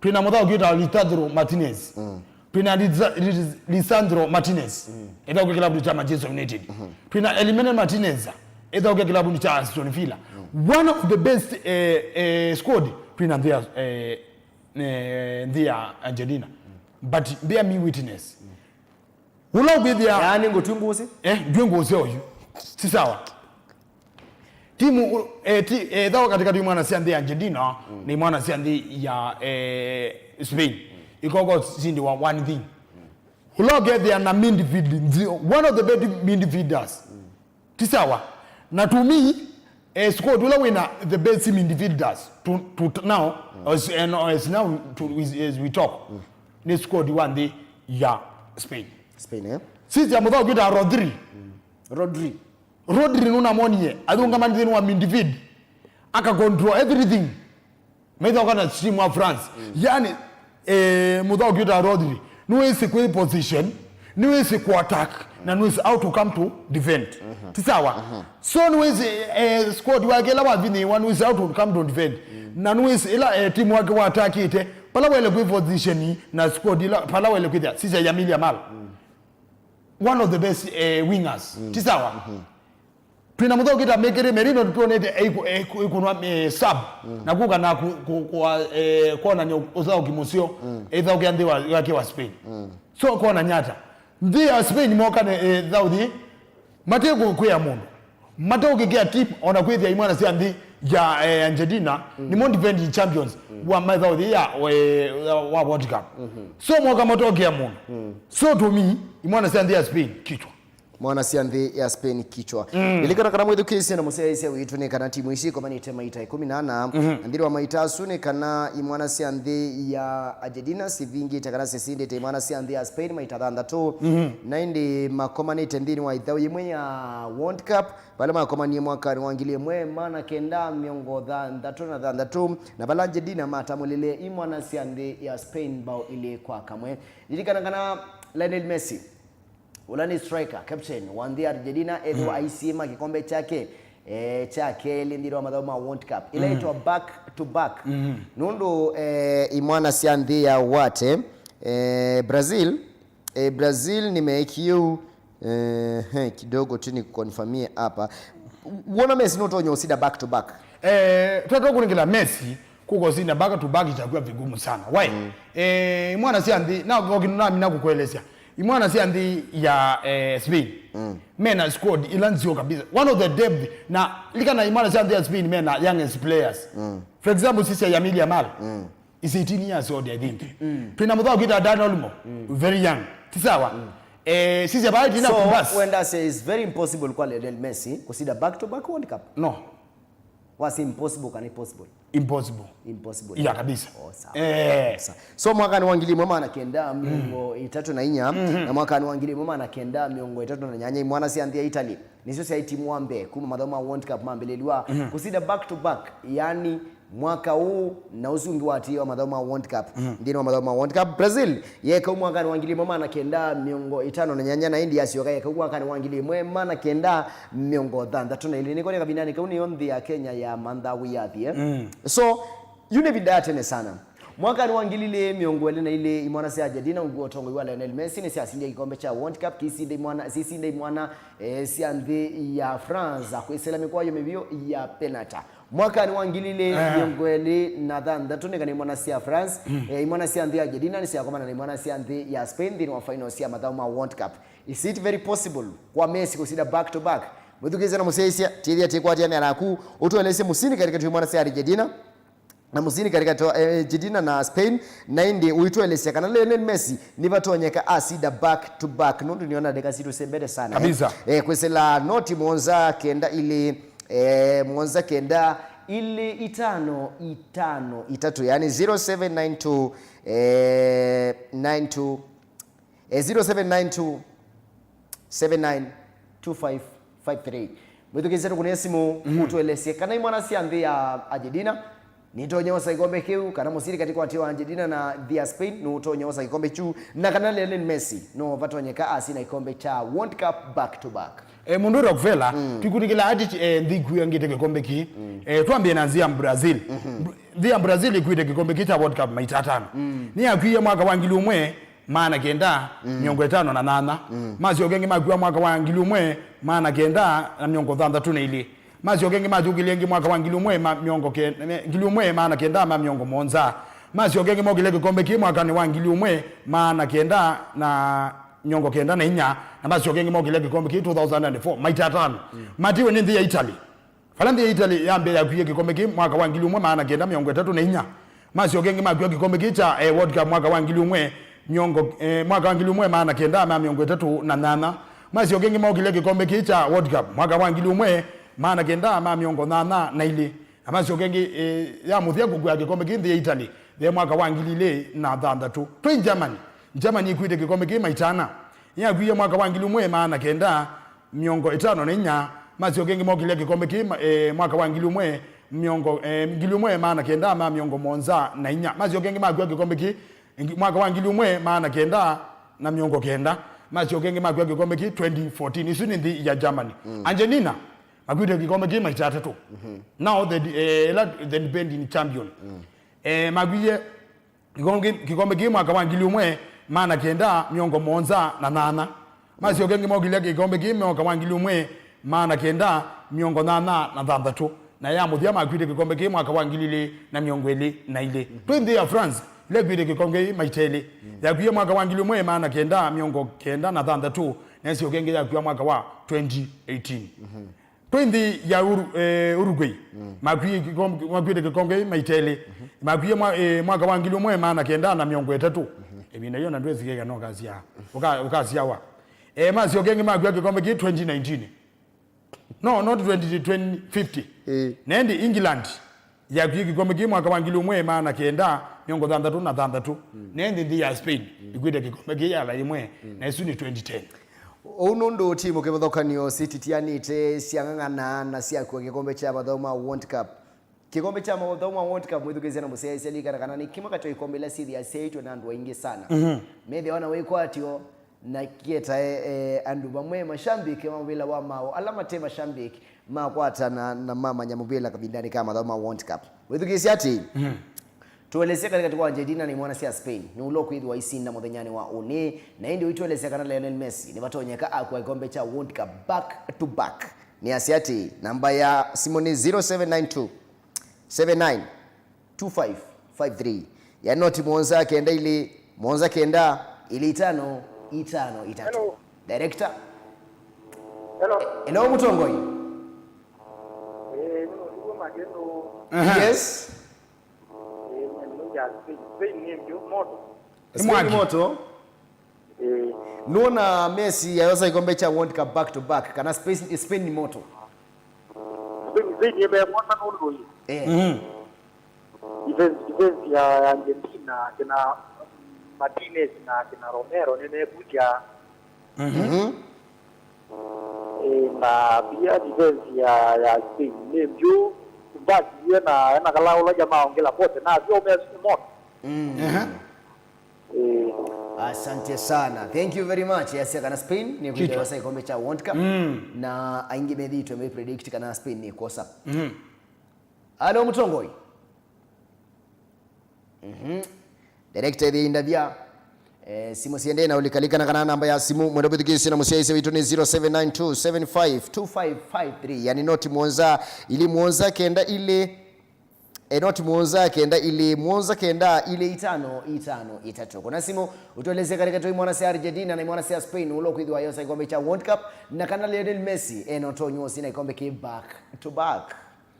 Twĩna mũthaũki wĩtawa Lisandro Martinez. Mm. Twĩna Lisa- Lis- Lisandro Martinez, ethaũkia kĩlavunĩ kya Manchester United. Twĩna Emiliano Martinez, ethaũkia kĩlavunĩ kya Aston Villa. One of the best, eh, eh, squad twĩna nthĩ ya, eh, eh, nthĩ ya Argentina. But bear me witness. Ũla ũkwĩthĩa, yaani ngũtwi ngũsĩ. Eh, ndwĩ ngũsĩ oyu. Si sawa. Timu, eh, ti, eh, thawa katikati imwana sya nthĩ ya Argentina na imwana sya nthĩ ya, eh, Spain. Ikoko sindiwa one thing. Ũla ũkethĩa na midfield nzio, one of the best midfielders. Ti sawa. Na to me, eh, squad ũla wĩna the best midfielders to, to t- now, as, and as now to, as, as we talk, nĩ squad wa nthĩ ya Spain. Spain, eh? Sisi ya mũthao kwĩta Rodri. Rodri. Rodri nũnamonie athũngama nthĩnĩ wa midfield, aka control everything. Maithaũka na timu wa France. Yani, eh, mũthao kwĩta Rodri nĩwĩsĩ kwĩ position, nĩwĩsĩ ku attack, na nĩwĩsĩ how to come to defend. Ti sawa? So nĩwĩsĩ, eh, squad wake ĩla wavinyĩĩwa, nĩwĩsĩ how to come to defend. Na nĩwĩsĩ ĩla, eh, timu wake watakĩte pala wele kwĩ position na squad ĩla pala wele kwĩthĩa. Sisya Yamil Yamal, one of the best, eh, wingers. Ti sawa? Twĩna mũthaũki ta Mikel Merino, nĩtwonete eiku- eiku- eikunwa, eh, sub, na kuka na ku- ku- kwa- eh, kwonany'a ũthaũki mũseo, eithaũkĩa nthĩ wa- wake wa Spain. So kwonany'a ata nthĩ ya Spain moka ne, eh, thauthi mate ku- kwĩa mũndũ, mate ũkĩkĩa tip, ona kwĩthĩa imwana sya nthĩ ya, eh, Argentina nĩmo defending champions wa mathauthi ya, eh, wa World Cup. So moka mate ũkĩa mũndũ. So to me, imwana sya nthĩ ya Spain kichwa. Mwana sya nthĩ ya Spain kichwa. Lilikana kana mwĩthukĩĩsya na mũsyaĩĩsya witũ nĩ kana timu ici ikomanĩte maita ĩkũmi na ana. Na nthĩnĩ wa maita asu nĩ kana imwana sya nthĩ ya Argentina sivingĩte kana sisindĩte imwana sya nthĩ ya Spain maita thanthatũ. Na ĩndĩ makomanĩte nthĩnĩ wa ĩthaũ yĩmwe ya World Cup, vala makomanie mwakanĩ wa ngili ĩmwe maana kenda mĩongo thanthatũ na thanthatũ, na vala Argentina matamũlile imwana sya nthĩ ya Spain mbao ilĩ kwa kamwe. Lilikana kana Lionel Messi, ũla nĩ striker, captain wa nthĩ ya Argentina, ethĩwa aisiĩma kĩkombe kyake, eh, kya kelĩ nthĩnĩ wa mathaũ ma World Cup ĩla ĩtwa back to back. Nũndũ, eh, imwana sya nthĩ ya Wate, eh, Brazil, eh, Brazil nĩmeekie ũu, eh, he, kidogo tu nikukonfamie hapa. Wona Messi nũtonya ũsinda back to back? Eh, twatwa kũnengela Messi, kũkosinda back to back itakuwa vigumu sana. Why? Eh, imwana sya nthĩ, na kwa kindu namina kukuelesya. Imwana sya nthĩ ya, eh, Spain. Mena squad ila nzio kabisa. One of the depth. Na likana imwana sya nthĩ ya Spain mena youngest players. For example, sisya Yamil Yamal. Is eighteen years old, I think. Twina mũthao kwita Dan Olmo. Very young. Ti sawa? Eh, sisya bai tina. So, kubas. Wenda say it's very impossible kwa Lionel Messi kusinda back to back World Cup? No. Wasi impossible kana possible? Impossible. Impossible. Yeah, kabisa. Oh, sawa. Eh. Sawa. So, mwakani wa ngili ĩmwe maana kenda mĩongo ĩtatũ na inya, na mwakani wa ngili ĩmwe maana kenda mĩongo ĩtatũ na nyanya, imwana sya nthĩ ya Italy nĩsyo syaĩ timu wa mbee kuma mathaũ ma World Cup mambĩlĩlw'a kusinda back to back, yani mwaka ũũ na ũsu ũngĩ waatĩĩe wa mathaũ ma World Cup. Nthĩnĩ wa mathaũ ma World Cup, Brazil yeeka ũu mwakanĩ wa ngili ĩmwe maana kenda mĩongo ĩtano na nyanya, na ĩndĩ yasyoka yeeka ũu mwakanĩ wa ngili ĩmwe maana kenda mĩongo thanthatũ na ilĩ. Nĩkwoneka kavindanĩ kau nĩyo nthĩ ya Kenya yamanthaa wĩyathie. So, yu nĩ ĩvinda ya tene sana. Mwakanĩ wa ngili ilĩ mĩongo ĩlĩ na ilĩ, imwana sya Argentina ungu wa ũtongoi wa Lionel Messi nĩsyasindie kĩkombe kya World Cup, kĩisinda imwana, sisinda imwana, eh, sya nthĩ ya France kwĩsĩla mĩkwayo mĩvyũ ya penata. Mwakanĩ wa ngili ilĩ mĩongo ĩlĩ na thanthatũ, nĩ kana imwana sya France, eh, imwana sya nthĩ ya Argentina nĩsyakomana na imwana sya nthĩ ya Spain nthĩnĩ wa finals sya mathaũ ma World Cup. Is it very possible kwa Messi kũsinda back to back? Mwĩthukĩĩsya na mũsyaĩĩsya, tĩthya tĩkwatĩanĩa naku, ũtũelesye mũsini katĩkatĩ wa imwana sya Argentina na mũsini katĩkatĩ wa, eh, Argentina na Spain, na ĩndĩ ũitũelesya kana Lionel Messi nĩvatonyeka asinda back to back, nũndũ nĩona ndeka sitũ sembete sana, eh. Kabisa. Eh, kwĩsĩla noti mũonza kenda ilĩ, eh, mũonza kenda ilĩ itano itano itatũ, yani zero seven nine two, eh, nine two, eh, zero seven nine two, seven nine two five five three. Mwĩthukĩĩsya tũkũnĩe simũ, ũtũelesye kana imwana sya nthĩ ya Argentina nĩtonya osa kĩkombe kĩu, kana mũsini katĩkatĩ wa Argentina na nthĩ ya Spain nũtonya osa kĩkombe kyu, na kana Lionel Messi no vatonyeka asina kĩkombe kya World Cup back to back. E, mũndũ Rockefeller, twĩkunĩkĩla ati, e, nthĩ ikuĩangĩte kĩkombe kĩĩ. E, twambĩe na nthĩ ya Brazil. Br- nthĩ ya Brazil ĩkuĩte kĩkombe kĩĩ kya World Cup maita atano. Nĩyakwie mwaka wa ngili ũmwe maana kenda mĩongo ĩtano na nyanya. Masyoka ĩngĩ makw'a mwaka wa ngili ũmwe maana kenda na mĩongo thanthatũ na ilĩ. Masyoka ĩngĩ masyũkĩlya ĩngĩ mwaka wa ngili ũmwe ma mĩongo ke- ngili ũmwe maana kenda ma mĩongo mũonza. Masyoka ĩngĩ mokĩlya kĩkombe kĩĩ mwakanĩ wa ngili ũmwe maana kenda na mĩongo kenda na inya, na masyoka ĩngĩ mokĩlya kĩkombe kĩĩ two thousand and four, maita atano. Matiwe nĩ nthĩ ya Italy. Vala nthĩ ya Italy yambĩĩa yakwie kĩkombe kĩĩ mwaka wa ngili ũmwe maana kenda mĩongo ĩtatũ na inya. Masyoka ĩngĩ makw'a kĩkombe kĩĩ kya, eh, World Cup mwaka wa ngili ũmwe mĩongo, eh, mwaka wa ngili ũmwe maana kenda ma mĩongo ĩtatũ na nyanya. Masyoka ĩngĩ mokĩlya kĩkombe kĩĩ kya World Cup mwaka wa ngili ũmwe maana kenda ma mĩongo nyanya na ilĩ. Na masyoka ĩngĩ, eh, ya mũthya kũkw'a kĩkombe kĩĩ nthĩ ya Italy yĩ mwaka wa ngili ilĩ na thanthatũ. Twĩ Germany. Germany ĩkwĩte kĩkombe kĩĩ maita ana. Yakwie mwaka wa ngili ũmwe maana kenda mĩongo ĩtano na inya. Masyoka ĩngĩ mokĩlya kĩkombe kĩĩ ma- eh, mwaka wa ngili ũmwe mĩongo, eh, ngili ũmwe maana kenda ma mĩongo mũonza na inya. Masyoka ĩngĩ makw'a kĩkombe kĩĩ ĩngĩ mwaka wa ngili ũmwe maana kenda na mĩongo kenda. Masyoka ĩngĩ makw'a kĩkombe kĩĩ twenty fourteen. Isu nĩ nthĩ ya Germany. Argentina makwĩte kĩkombe kĩĩ maita atatũ. Now the, eh, ĩla the defending champion, eh, makwie kĩkombe kĩ- kĩkombe kĩĩ mwaka wa ngili ũmwe maana kenda mĩongo mũonza na nyanya. Masyoka ĩngĩ mokĩlya kĩkombe kĩĩ mwaka wa ngili ũmwe maana kenda mĩongo nyanya na thanthatũ. Na ya mũthya makwĩte kĩkombe kĩĩ mwaka wa ngili ilĩ na mĩongo ĩlĩ na ilĩ. Twĩ nthĩ ya France, ĩla ĩkwĩte kĩkombe kĩĩ maita elĩ. Yakwie mwaka wa ngili ũmwe maana kenda mĩongo kenda na thanthatũ, na ĩsyoka ĩngĩ yakw'a mwaka wa twenty eighteen. Twĩ nthĩ ya Uru- eh, Uruguay, makwie kĩkombe- makwĩte kĩkombe kĩĩ maita elĩ. Makwie mwa- eh, mwaka wa ngili ũmwe maana kenda na mĩongo ĩtatũ. Ĩvinda yĩu na ndwĩsĩ kana ũkasya- ũka- ũkasyawa. Eh, masyoka ĩngĩ makw'a kĩkombe kĩĩ twenty nineteen. No, not twenty, twenty fifty. Eh. Na ĩndĩ England yakwie kĩkombe kĩĩ mwaka wa ngili ũmwe maana kenda mĩongo thanthatũ na thanthatũ. Na ĩndĩ nthĩ ya Spain ĩkwĩte kĩkombe kĩĩ yala yĩmwe, na ĩsu nĩ twenty ten. Ũu nũndũ timu kĩvathũkanio sititianĩte syang'ang'ana na syakw'a kĩkombe kya mathaũ ma World Cup. Kĩkombe kya mathaũ ma World Cup, mwĩthukĩĩsya na mũsyaĩĩsya, lilikana kana nĩ kĩmwe katĩ wa ikombe ila syĩthĩa syaĩtwe na andũ aingĩ sana. Methĩawa na wĩkwatyo na kĩetae, eh, andũ vamwe, mashambiki ma mũvĩla wa maũ, ala mate mashambiki makwatana na mamanya mũvĩla kavindanĩ ka mathaũ ma World Cup. Wĩthukĩĩsya atĩĩ, tũelesye katĩkatĩ wa Argentina na imwana sya Spain, nĩ ũla ũkwĩthĩwa aisinda mũthenyanĩ wa ũnĩ, na ĩndĩ ũitũelesya kana Lionel Messi nĩvatonyeka akw'a kĩkombe kya World Cup back to back. Nĩasya atĩĩ, namba ya simũ nĩ zero seven nine two seven nine two five five three. Ya noti mũonza kenda ilĩ, mũonza kenda ilĩ itano itano itatu. Hello. Director? Hello. Hello, mũtongoi. Eh, nĩ mũtugo magendo. Aha. Yes. Eh, nĩ ya Spain. Spain nĩ mbio moto. Spain moto. Eh. Nũona Messi ayosa ikombe cha World Cup back to back, kana Spain, Spain ni moto? Spain, Spain ĩmemwona nũndũ ĩ. Eh. Mhm. Defense, defense ya Argentina, kina Martinez na kina Romero nĩmekũtya. Mhm. Mhm. Eh, na pia defense ya, ya Spain nĩ mbyũ. Basi, yena, ena kala ũla jamaa ongela pote, na sio Messi ni moto. Mm. Aha. Eh. Asante sana. Thank you very much. Yasya kana Spain nĩ kwĩthĩwa sa ikombe cha World Cup. Mm. Na aingĩ methĩĩtwe me predict kana Spain nĩ kwosa. Mhm. Alo, mũtongoi. Mhm. Director ĩthĩ indavya. Eh, simũ siendee na ũlikalikana kana namba ya simũ mwenda kwĩthukĩĩsya na mũsyaĩĩsya witũ nĩ zero seven nine two seven five two five five three, yani noti mũonza ilĩ mũonza kenda ilĩ. E, noti mũonza kenda ilĩ mũonza kenda ilĩ itano itano itatu. Kuna simũ, ũtũelesye katĩkatĩ wa imwana sya Argentina na imwana sya Spain, ũla ũkwĩthĩwa ayosa ikombe cha World Cup, na kana Lionel Messi ena ũtonyi wa ũsina ikombe kĩ back to back.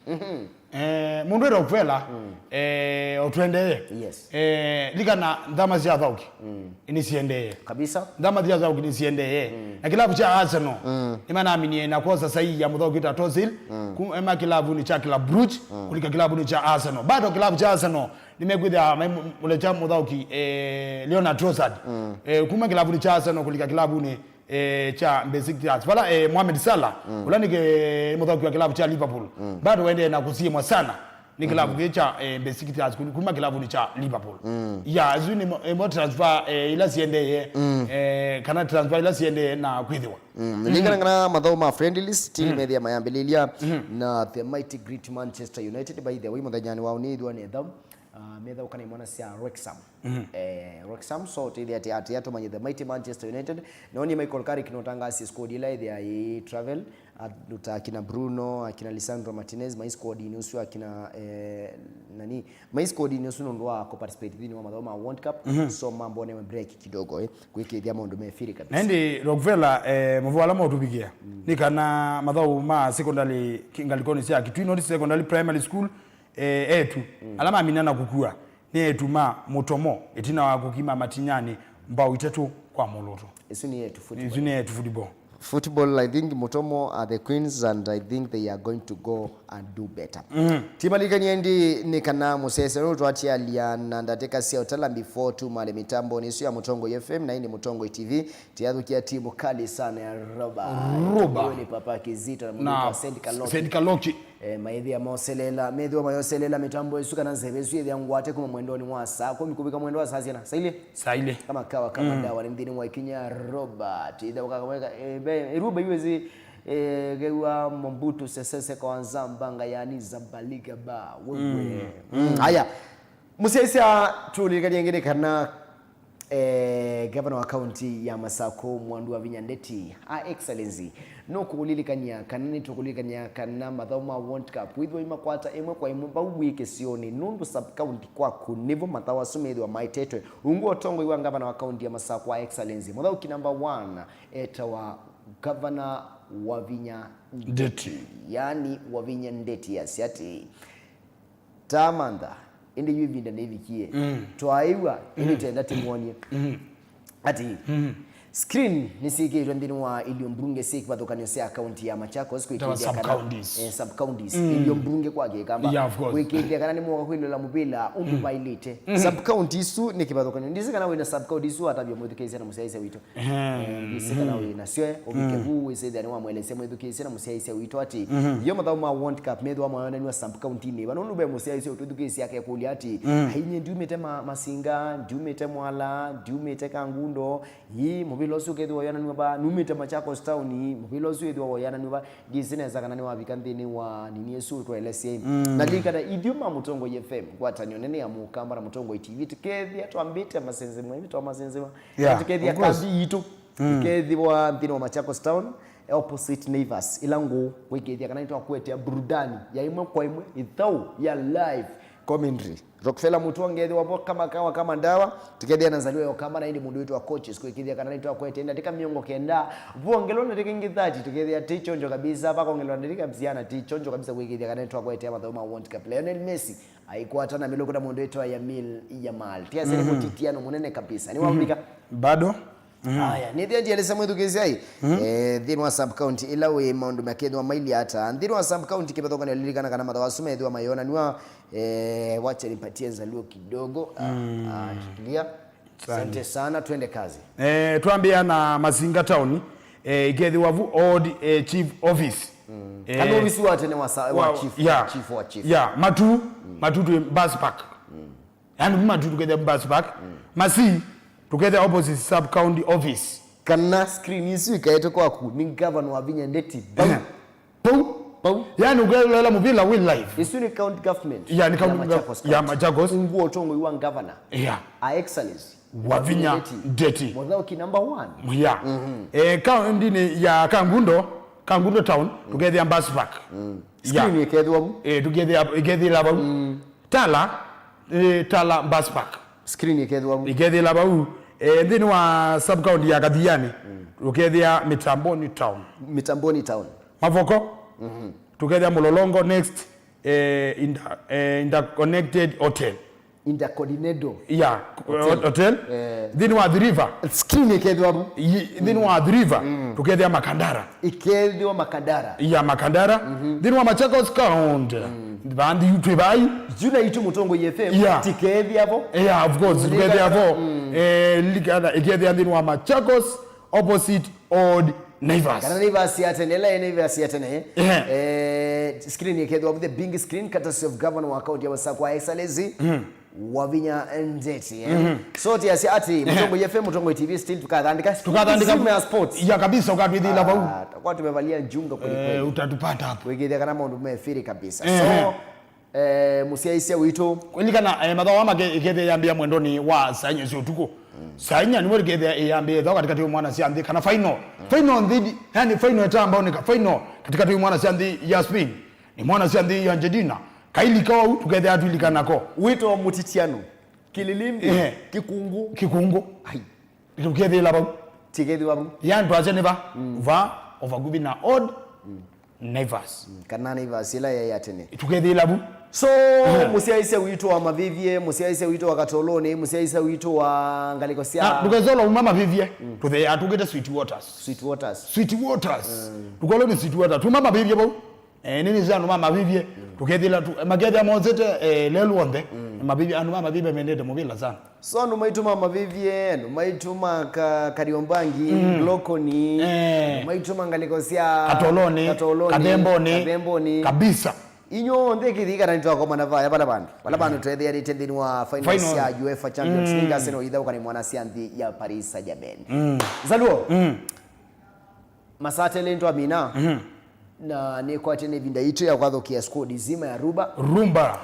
Mhm. Eh, mũndũ wĩtawa Vela, mm, eh, ũtwendee. Yes. Eh, likana nthama sya athauki, mm, nĩsiendee. Kabisa. Nthama sya athauki nĩsiendee. Mm. Na kĩlavu kya Arsenal, mm, nĩmanaminie na kwosa saii ya mũthauki wĩtawa Tozil, mm, kuma kĩlavunĩ kya Club Brugge, mm, kũlika kĩlavunĩ kya Arsenal. Bado kĩlavu kya Arsenal nĩmekwĩthĩa maimũlekya mũthauki, eh, Leandro Trossard, mm, eh, kuma kĩlavunĩ kya Arsenal kũlika kĩlavunĩ, eh, kya Besiktas. Vala, eh, Mohamed Salah, mm, ũla nĩ ke- mũthauki wa kĩlavu kya Liverpool, mm, bado waendee na kũsiĩmwa sana nĩ kĩlavu, mhm, kĩĩ kya, eh, Besiktas, ku- kuma kĩlavunĩ kya Liverpool. Mm. Ya, isu nĩ mo- ĩmwe transfer, eh, ila siendee, mm, eh, kana transfer ila siendee na kwĩthĩwa. Mm. Mm. Lingana na mathaũ ma friendlies, team, mm, methĩa mayambĩlĩlya, mhm, na the mighty great Manchester United, by the way, mũthenyanĩ wa ũnĩ ĩthwa nĩ thaũ. Ah, metha ũkana imwana sya Wrexham. Eh, Wrexham, so tĩthĩa atĩ atĩ atũmanye the mighty Manchester United. Noni Michael Carrick no tangasie squad ila ĩthĩa ĩ travel, aluta akina Bruno, akina Lisandro Martinez, mai squad-inĩ ũsu akina, eh, nani, mai squad-inĩ ũsu nũndũ wa kũparticipate thĩinĩ wa mathaũ ma World Cup. So mambo newe break kidogo, eh, kwĩkĩthya maũndũ mefiri kabisa. Na ĩndĩ Rockefeller, eh, mavũa ala maũtũvikĩa nĩ kana mathaũ ma secondary ki-, ngalĩkonĩ sya Kitui North Secondary Primary School, eh, etu ala mamina na kũkua nĩ etu ma Mũtomo ĩtina wa kũkima Matinyanĩ mbao itatũ kwa mũlũto. Isu nĩ etu football. Isu nĩ etu football. Football, I think Mũtomo are the queens and I think they are going to go and do better. Timalikanie ĩndĩ nĩ kana mũsese ũyũ twatialya na ndatĩka sya ũtala before tumale mĩtambonĩ ĩsu ya Mũtongoi F M na ĩndĩ Mũtongoi T V. Tiathũkia timu kali sana ya Roba. Roba. Huyo ni Papa Kizito na mũndũ wa Saint Kaloki. Saint Kaloki. Eh, maĩthĩa moselela, methĩwa mayoselela mĩtambo ĩsu kana nzeve ĩsu yĩthĩa ngwate kuma mwendonĩ wa saa kũmi kũvika mwendo wa saa syana. Saa ilĩ? Saa ilĩ. Kama kawa, kama dawa, nĩ nthĩnĩ wa ikinya Robert. Ithe wa Kakamega, eh, be, eh, Ruba iwezi, eh, gewa Mobutu Sese Seko Nzamba Ngayani Zabaliga ba. Wewe. Haya. Mũsyaĩĩsya tũlilikanie ĩngĩ nĩ kana, eh, gavana wa kaunti ya Masakũ, Mwandu Wavinya Ndeti, Her Excellency, nũkũlilikany'a kana nĩtũkũlilikany'a kana mathaũ ma World Cup wĩthĩwa imakwata ĩmwe kwa ĩmwe vau wĩ kĩsionĩ, nũndũ sub-county kwaku nĩvo mathaũ asu methĩwa maetetwe. Ungu wa ũtongoi wa gavana wa kaunti ya Masakũ, Her Excellency, mũthaũki number one etawa Gavana Wavinya Ndeti, yani Wavinya Ndeti asya atĩĩ, Tamantha, ĩndĩ yu ĩvinda nĩvikie. Twaaĩw'a, ĩndĩ tenda tĩmwonie. Ati, screen nĩsyĩkĩĩtwe nthĩnĩ wa ilio mbunge syĩ kĩvathũkany'o sya kaunti ya Machakos, kwĩkĩĩthya kana, sub-counties. Eh, sub-counties. Ilio mbunge kwa Kĩkamba. Yeah, of course. Kwĩkĩĩthya kana nĩmwoka kwĩlola mũvĩla ũndũ vailĩte. Sub-county isu nĩ kĩvathũkany'o. Ndisi kana wĩna sub-county isu watavya mwĩthukĩĩsya na mũsyaĩĩsya witũ. Eh, ndisi kana wĩ nasyo, eh, ũvike vu, wĩsĩthĩa nĩwamwelesya mwĩthukĩĩsya na mũsyaĩĩsya witũ atĩ, yo mathaũ ma World Cup methĩwa mayonanw'a sub-county-inĩ ĩva, nũndũ ve mũsyaĩĩsya ũtwĩthukĩĩsya akekũlya atĩ, "Ai, nyie ndiumĩte ma-, Masinga, ndiumĩte Mwala, ndiumĩte Kangundo, ii, mũvĩla ũsu ũkethĩwa ũyananw'a va, numĩte Machakos Town, ii, mũvĩla ũsu wĩthĩwa ũyananw'a va?" Ndisi nesa kana nĩwavika nthĩnĩ wa nini ĩsu ũtwaelesye. Na lilikana, ithyĩ ma Mũtongoi F M, ngwatanĩo nene ya Mũkamba na Mũtongoi T V, tũkethĩa twambĩte masenzema, ĩvi twa masenzema. Yeah, tũkethĩa of course. Kambi yitũ ĩkethĩwa nthĩnĩ wa Machakos Town, opposite Naivas, ĩla ngũũ, kwĩkĩĩthya kana nĩtwakũetea burudani ya ĩmwe kwa ĩmwe, ĩthaũ ya live commentary. Rockefeller Mutua ngethĩwa vo kama kawa kama ndawa, tũkethĩa na Nzaliwa ya Ũkamba na ĩndĩ mũndũ wĩtwa coaches, kwĩkĩĩthya kana nĩtwakũetea ndatĩka mĩongo kenda, vongelwa ndatĩka ingĩ thirty, tũkethĩa tĩ chonjo kabisa, vakongelwa ndatĩka siana tĩ chonjo kabisa, kwĩkĩĩthya kana nĩtwakũetea mathaũ ma World Cup. Lionel Messi aikwata na mĩlũko na mũndũ wĩtwa Yamil Yamal. Tiasene mũtitiano mũnene kabisa. Nĩwavika? Bado. Aya, nĩthĩa ndielesa mwĩthukĩĩsyai, eh, nthĩnĩ wa sub-county ĩla wĩ maũndũ makethĩwa mailye ata. Nthĩnĩ wa sub-county kĩvathũkany'o lilikana kana mathaũ asu methĩwa mayonanw'a, eh, wacha nipatie Nzaluo kidogo. Ah, ah, shikilia. Asante sana, twende kazi. Eh, twambĩĩa na Masinga Town, eh, ikethĩwa vu old, eh, chief office. Eh, kana ovisi wa tene wa sa-, wa chief, yeah, chief wa chief. Yeah, Matu, Matu twĩ bus park. Yani kuma tu tũkethĩa bus park. Masi, tũkethĩa opposite sub county office. Kana screen isu ikaete kwaku nĩ governor Wavinya Ndeti. Pau. Pau. Pau. Yani ũkethĩa mũvĩla wĩ live. Isu nĩ county government. Yeah, nĩ county ya Machakos County. Ungu wa ũtongoi wa governor. Yeah. Her Excellency Wavinya Ndeti. Mũthaũki number one. Yeah. Eh, county-inĩ ya Kangundo, Kangundo town, tũkethĩa bus park. Screen ikethĩwa vu. Eh, tũkethĩa, ikethĩla vau. Tala, eh, Tala bus park. Screen ikethĩwa vu. Ikethĩla vau. Eh, nthĩnĩ wa sub county ya Kathiani, ũkethĩa Mitamboni town. Mitamboni town. Mavoko, tũkethĩa Mũlolongo next, eh, inter-, eh, Interconnected Hotel. Intercontinental. Yeah, Hotel. Hotel. Eh. Nthĩnĩ wa Athi River. Screen ikethĩwa vu. Yi-, nthĩnĩ wa Athi River, tũkethĩa Makandara. Ikethĩwa Makandara. Ya Makandara. Nthĩnĩ wa Machakos County. Vanthi yu twĩ vai. Yu na itũ Mũtongoi F M. Yeah. Tikethĩa vo. Yeah, of course, tikethĩa vo. Eh, likana, ikethĩa nthĩnĩ wa Machakos, opposite Old Naivas. Kana Naivas ya tene, ĩla ĩ Naivas ya tene. Eh, screen ikethĩwa vu, the big screen, courtesy of governor wa county ya Masakũ, Excellency Wavinya Ndeti, eh. So, tiasya ati, Mũtongoi F M, Mũtongoi T V, still tukathandika. Tukathandika. Zima ya sports. Ya kabisa, ukatwithila vau. Ah, tutakuwa tumevalia njuga kweli kweli. Eh, utatupata hapo. Wĩkĩĩthya kana maũndũ mefiri kabisa. So, Eh, mũsyaĩĩsya witũ. Kũlilikana, eh, mathaũ aa make-, ĩkethĩa yambĩĩa mwendonĩ wa saa inya sya ũtukũ. Saa inya nĩmo ĩkethĩa ĩyambĩĩa ĩthaũ katĩkatĩ wa imwana sya nthĩ, kana final. Final nthĩni, yani final ĩtambaoneka, final katĩkatĩ wa imwana sya nthĩ ya Spain. Nĩ imwana sya nthĩ ya Argentina. Kailika wau, tũkethĩa tũilikana ko. Wĩto wa mũtitiano. Kĩlĩlĩmbĩ, eh, kĩkungũ. Kĩkungũ. Ai. Tũkethĩĩla vau. Tikethĩwa vau. Yani twasya nĩ va? Va, o vakuvĩ na Old Naivas. Kana Naivas ĩla yaĩ ya tene. Tũkethĩĩla vu. So, mũsyaĩĩsya witũ wa Mavĩvye, mũsyaĩĩsya witũ wa Katolonĩ, mũsyaĩĩsya witũ wa ngalĩko sya Na ndũkethĩwa uma Mavĩvye, tũtheea tũkĩte Sweet Waters. Sweet Waters. Sweet Waters. Ndũkolwe nĩ Sweet Waters. Tuma Mavĩvye vau. Eh, nini sya andũ ma Mavĩvye. Tũkethĩĩla tu, makethĩa mosete, eh, lelũ onthe. Mavĩvye, andũ ma Mavĩvye mendete mũvĩla sana. So andũ maitũ ma Mavĩvye, andũ maitũ ma ka-, Kariobangi, Glokoni, eh, andũ maitũ ma ngalĩko sya Katolonĩ, Katolonĩ, Kathembonĩ, Kathembonĩ. Kabisa. Inyw'onthe kĩthĩi kana nĩtwakomana vaya vala vandũ. Vala vandũ twetheanĩte nthĩnĩ wa finals Final. Sya UEFA Champions League, Arsenal ithaũkana imwana sya nthĩ ya Paris Saint-Germain. Nzaluo. Masaa telĩ ntwamina. Na nĩkwatĩe nĩ ĩvinda yitũ ya kwathũkĩa squad nzima ya Rumba. Rumba.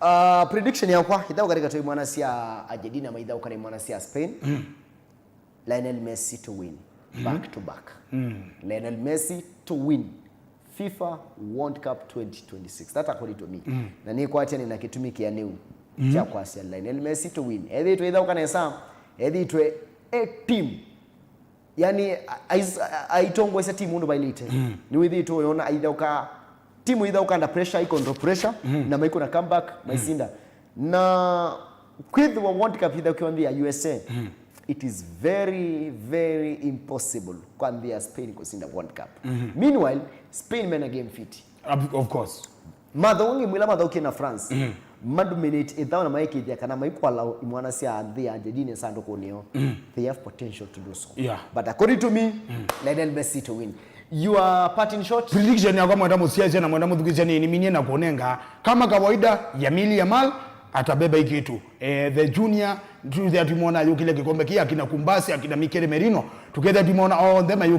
Uh, prediction yakwa, ithaũ katĩkatĩ wa imwana sya Argentina maithaũkana imwana sya Spain. Lionel Messi to win. Back to back. Lionel Messi to win FIFA World Cup twenty twenty-six. That according to me. Na nĩkwatĩanĩ na kĩtumi kĩanĩu kya kwasya Lionel Messi to win. Ethĩĩtwe ithaũka nesa, ethĩĩtwe e team. Yani, a-, ais-, a-, aitongoesya timu ũndũ vailĩte. Nĩwĩthĩĩtwe ũyona aithaũka, timu ithaũka under pressure, i control pressure, na maikũna comeback, maisinda. Na kwĩthĩwa World Cup ithaũkiwa nthĩ ya U S A, it is very, very impossible kwa nthĩ ya Spain kũsinda World Cup. Meanwhile, Spain mena game fit. Of course. Mathaũ angĩ mwĩla mathaũkie na France. Madominate ĩthaũ na maĩkĩĩthya kana maikwalaũ imwana sya nthĩ ya Argentina sandũkũnĩ yoo. They have potential to do so. Yeah. But according to me, Lionel Messi to win. Your parting shot? Prediction yakwa mwenda mũsyaĩĩsya na mwenda mũthukĩĩsya nĩ nĩminie na kũnenga kama kawaida Yamil Yamal atabeba ikitu. Eh, the junior, tũkethĩa twĩmwona ayũkĩlya kĩkombe kĩĩ, akina Kumbasi, akina Mikel Merino, tũkethĩa twĩmwona onthe mayũ-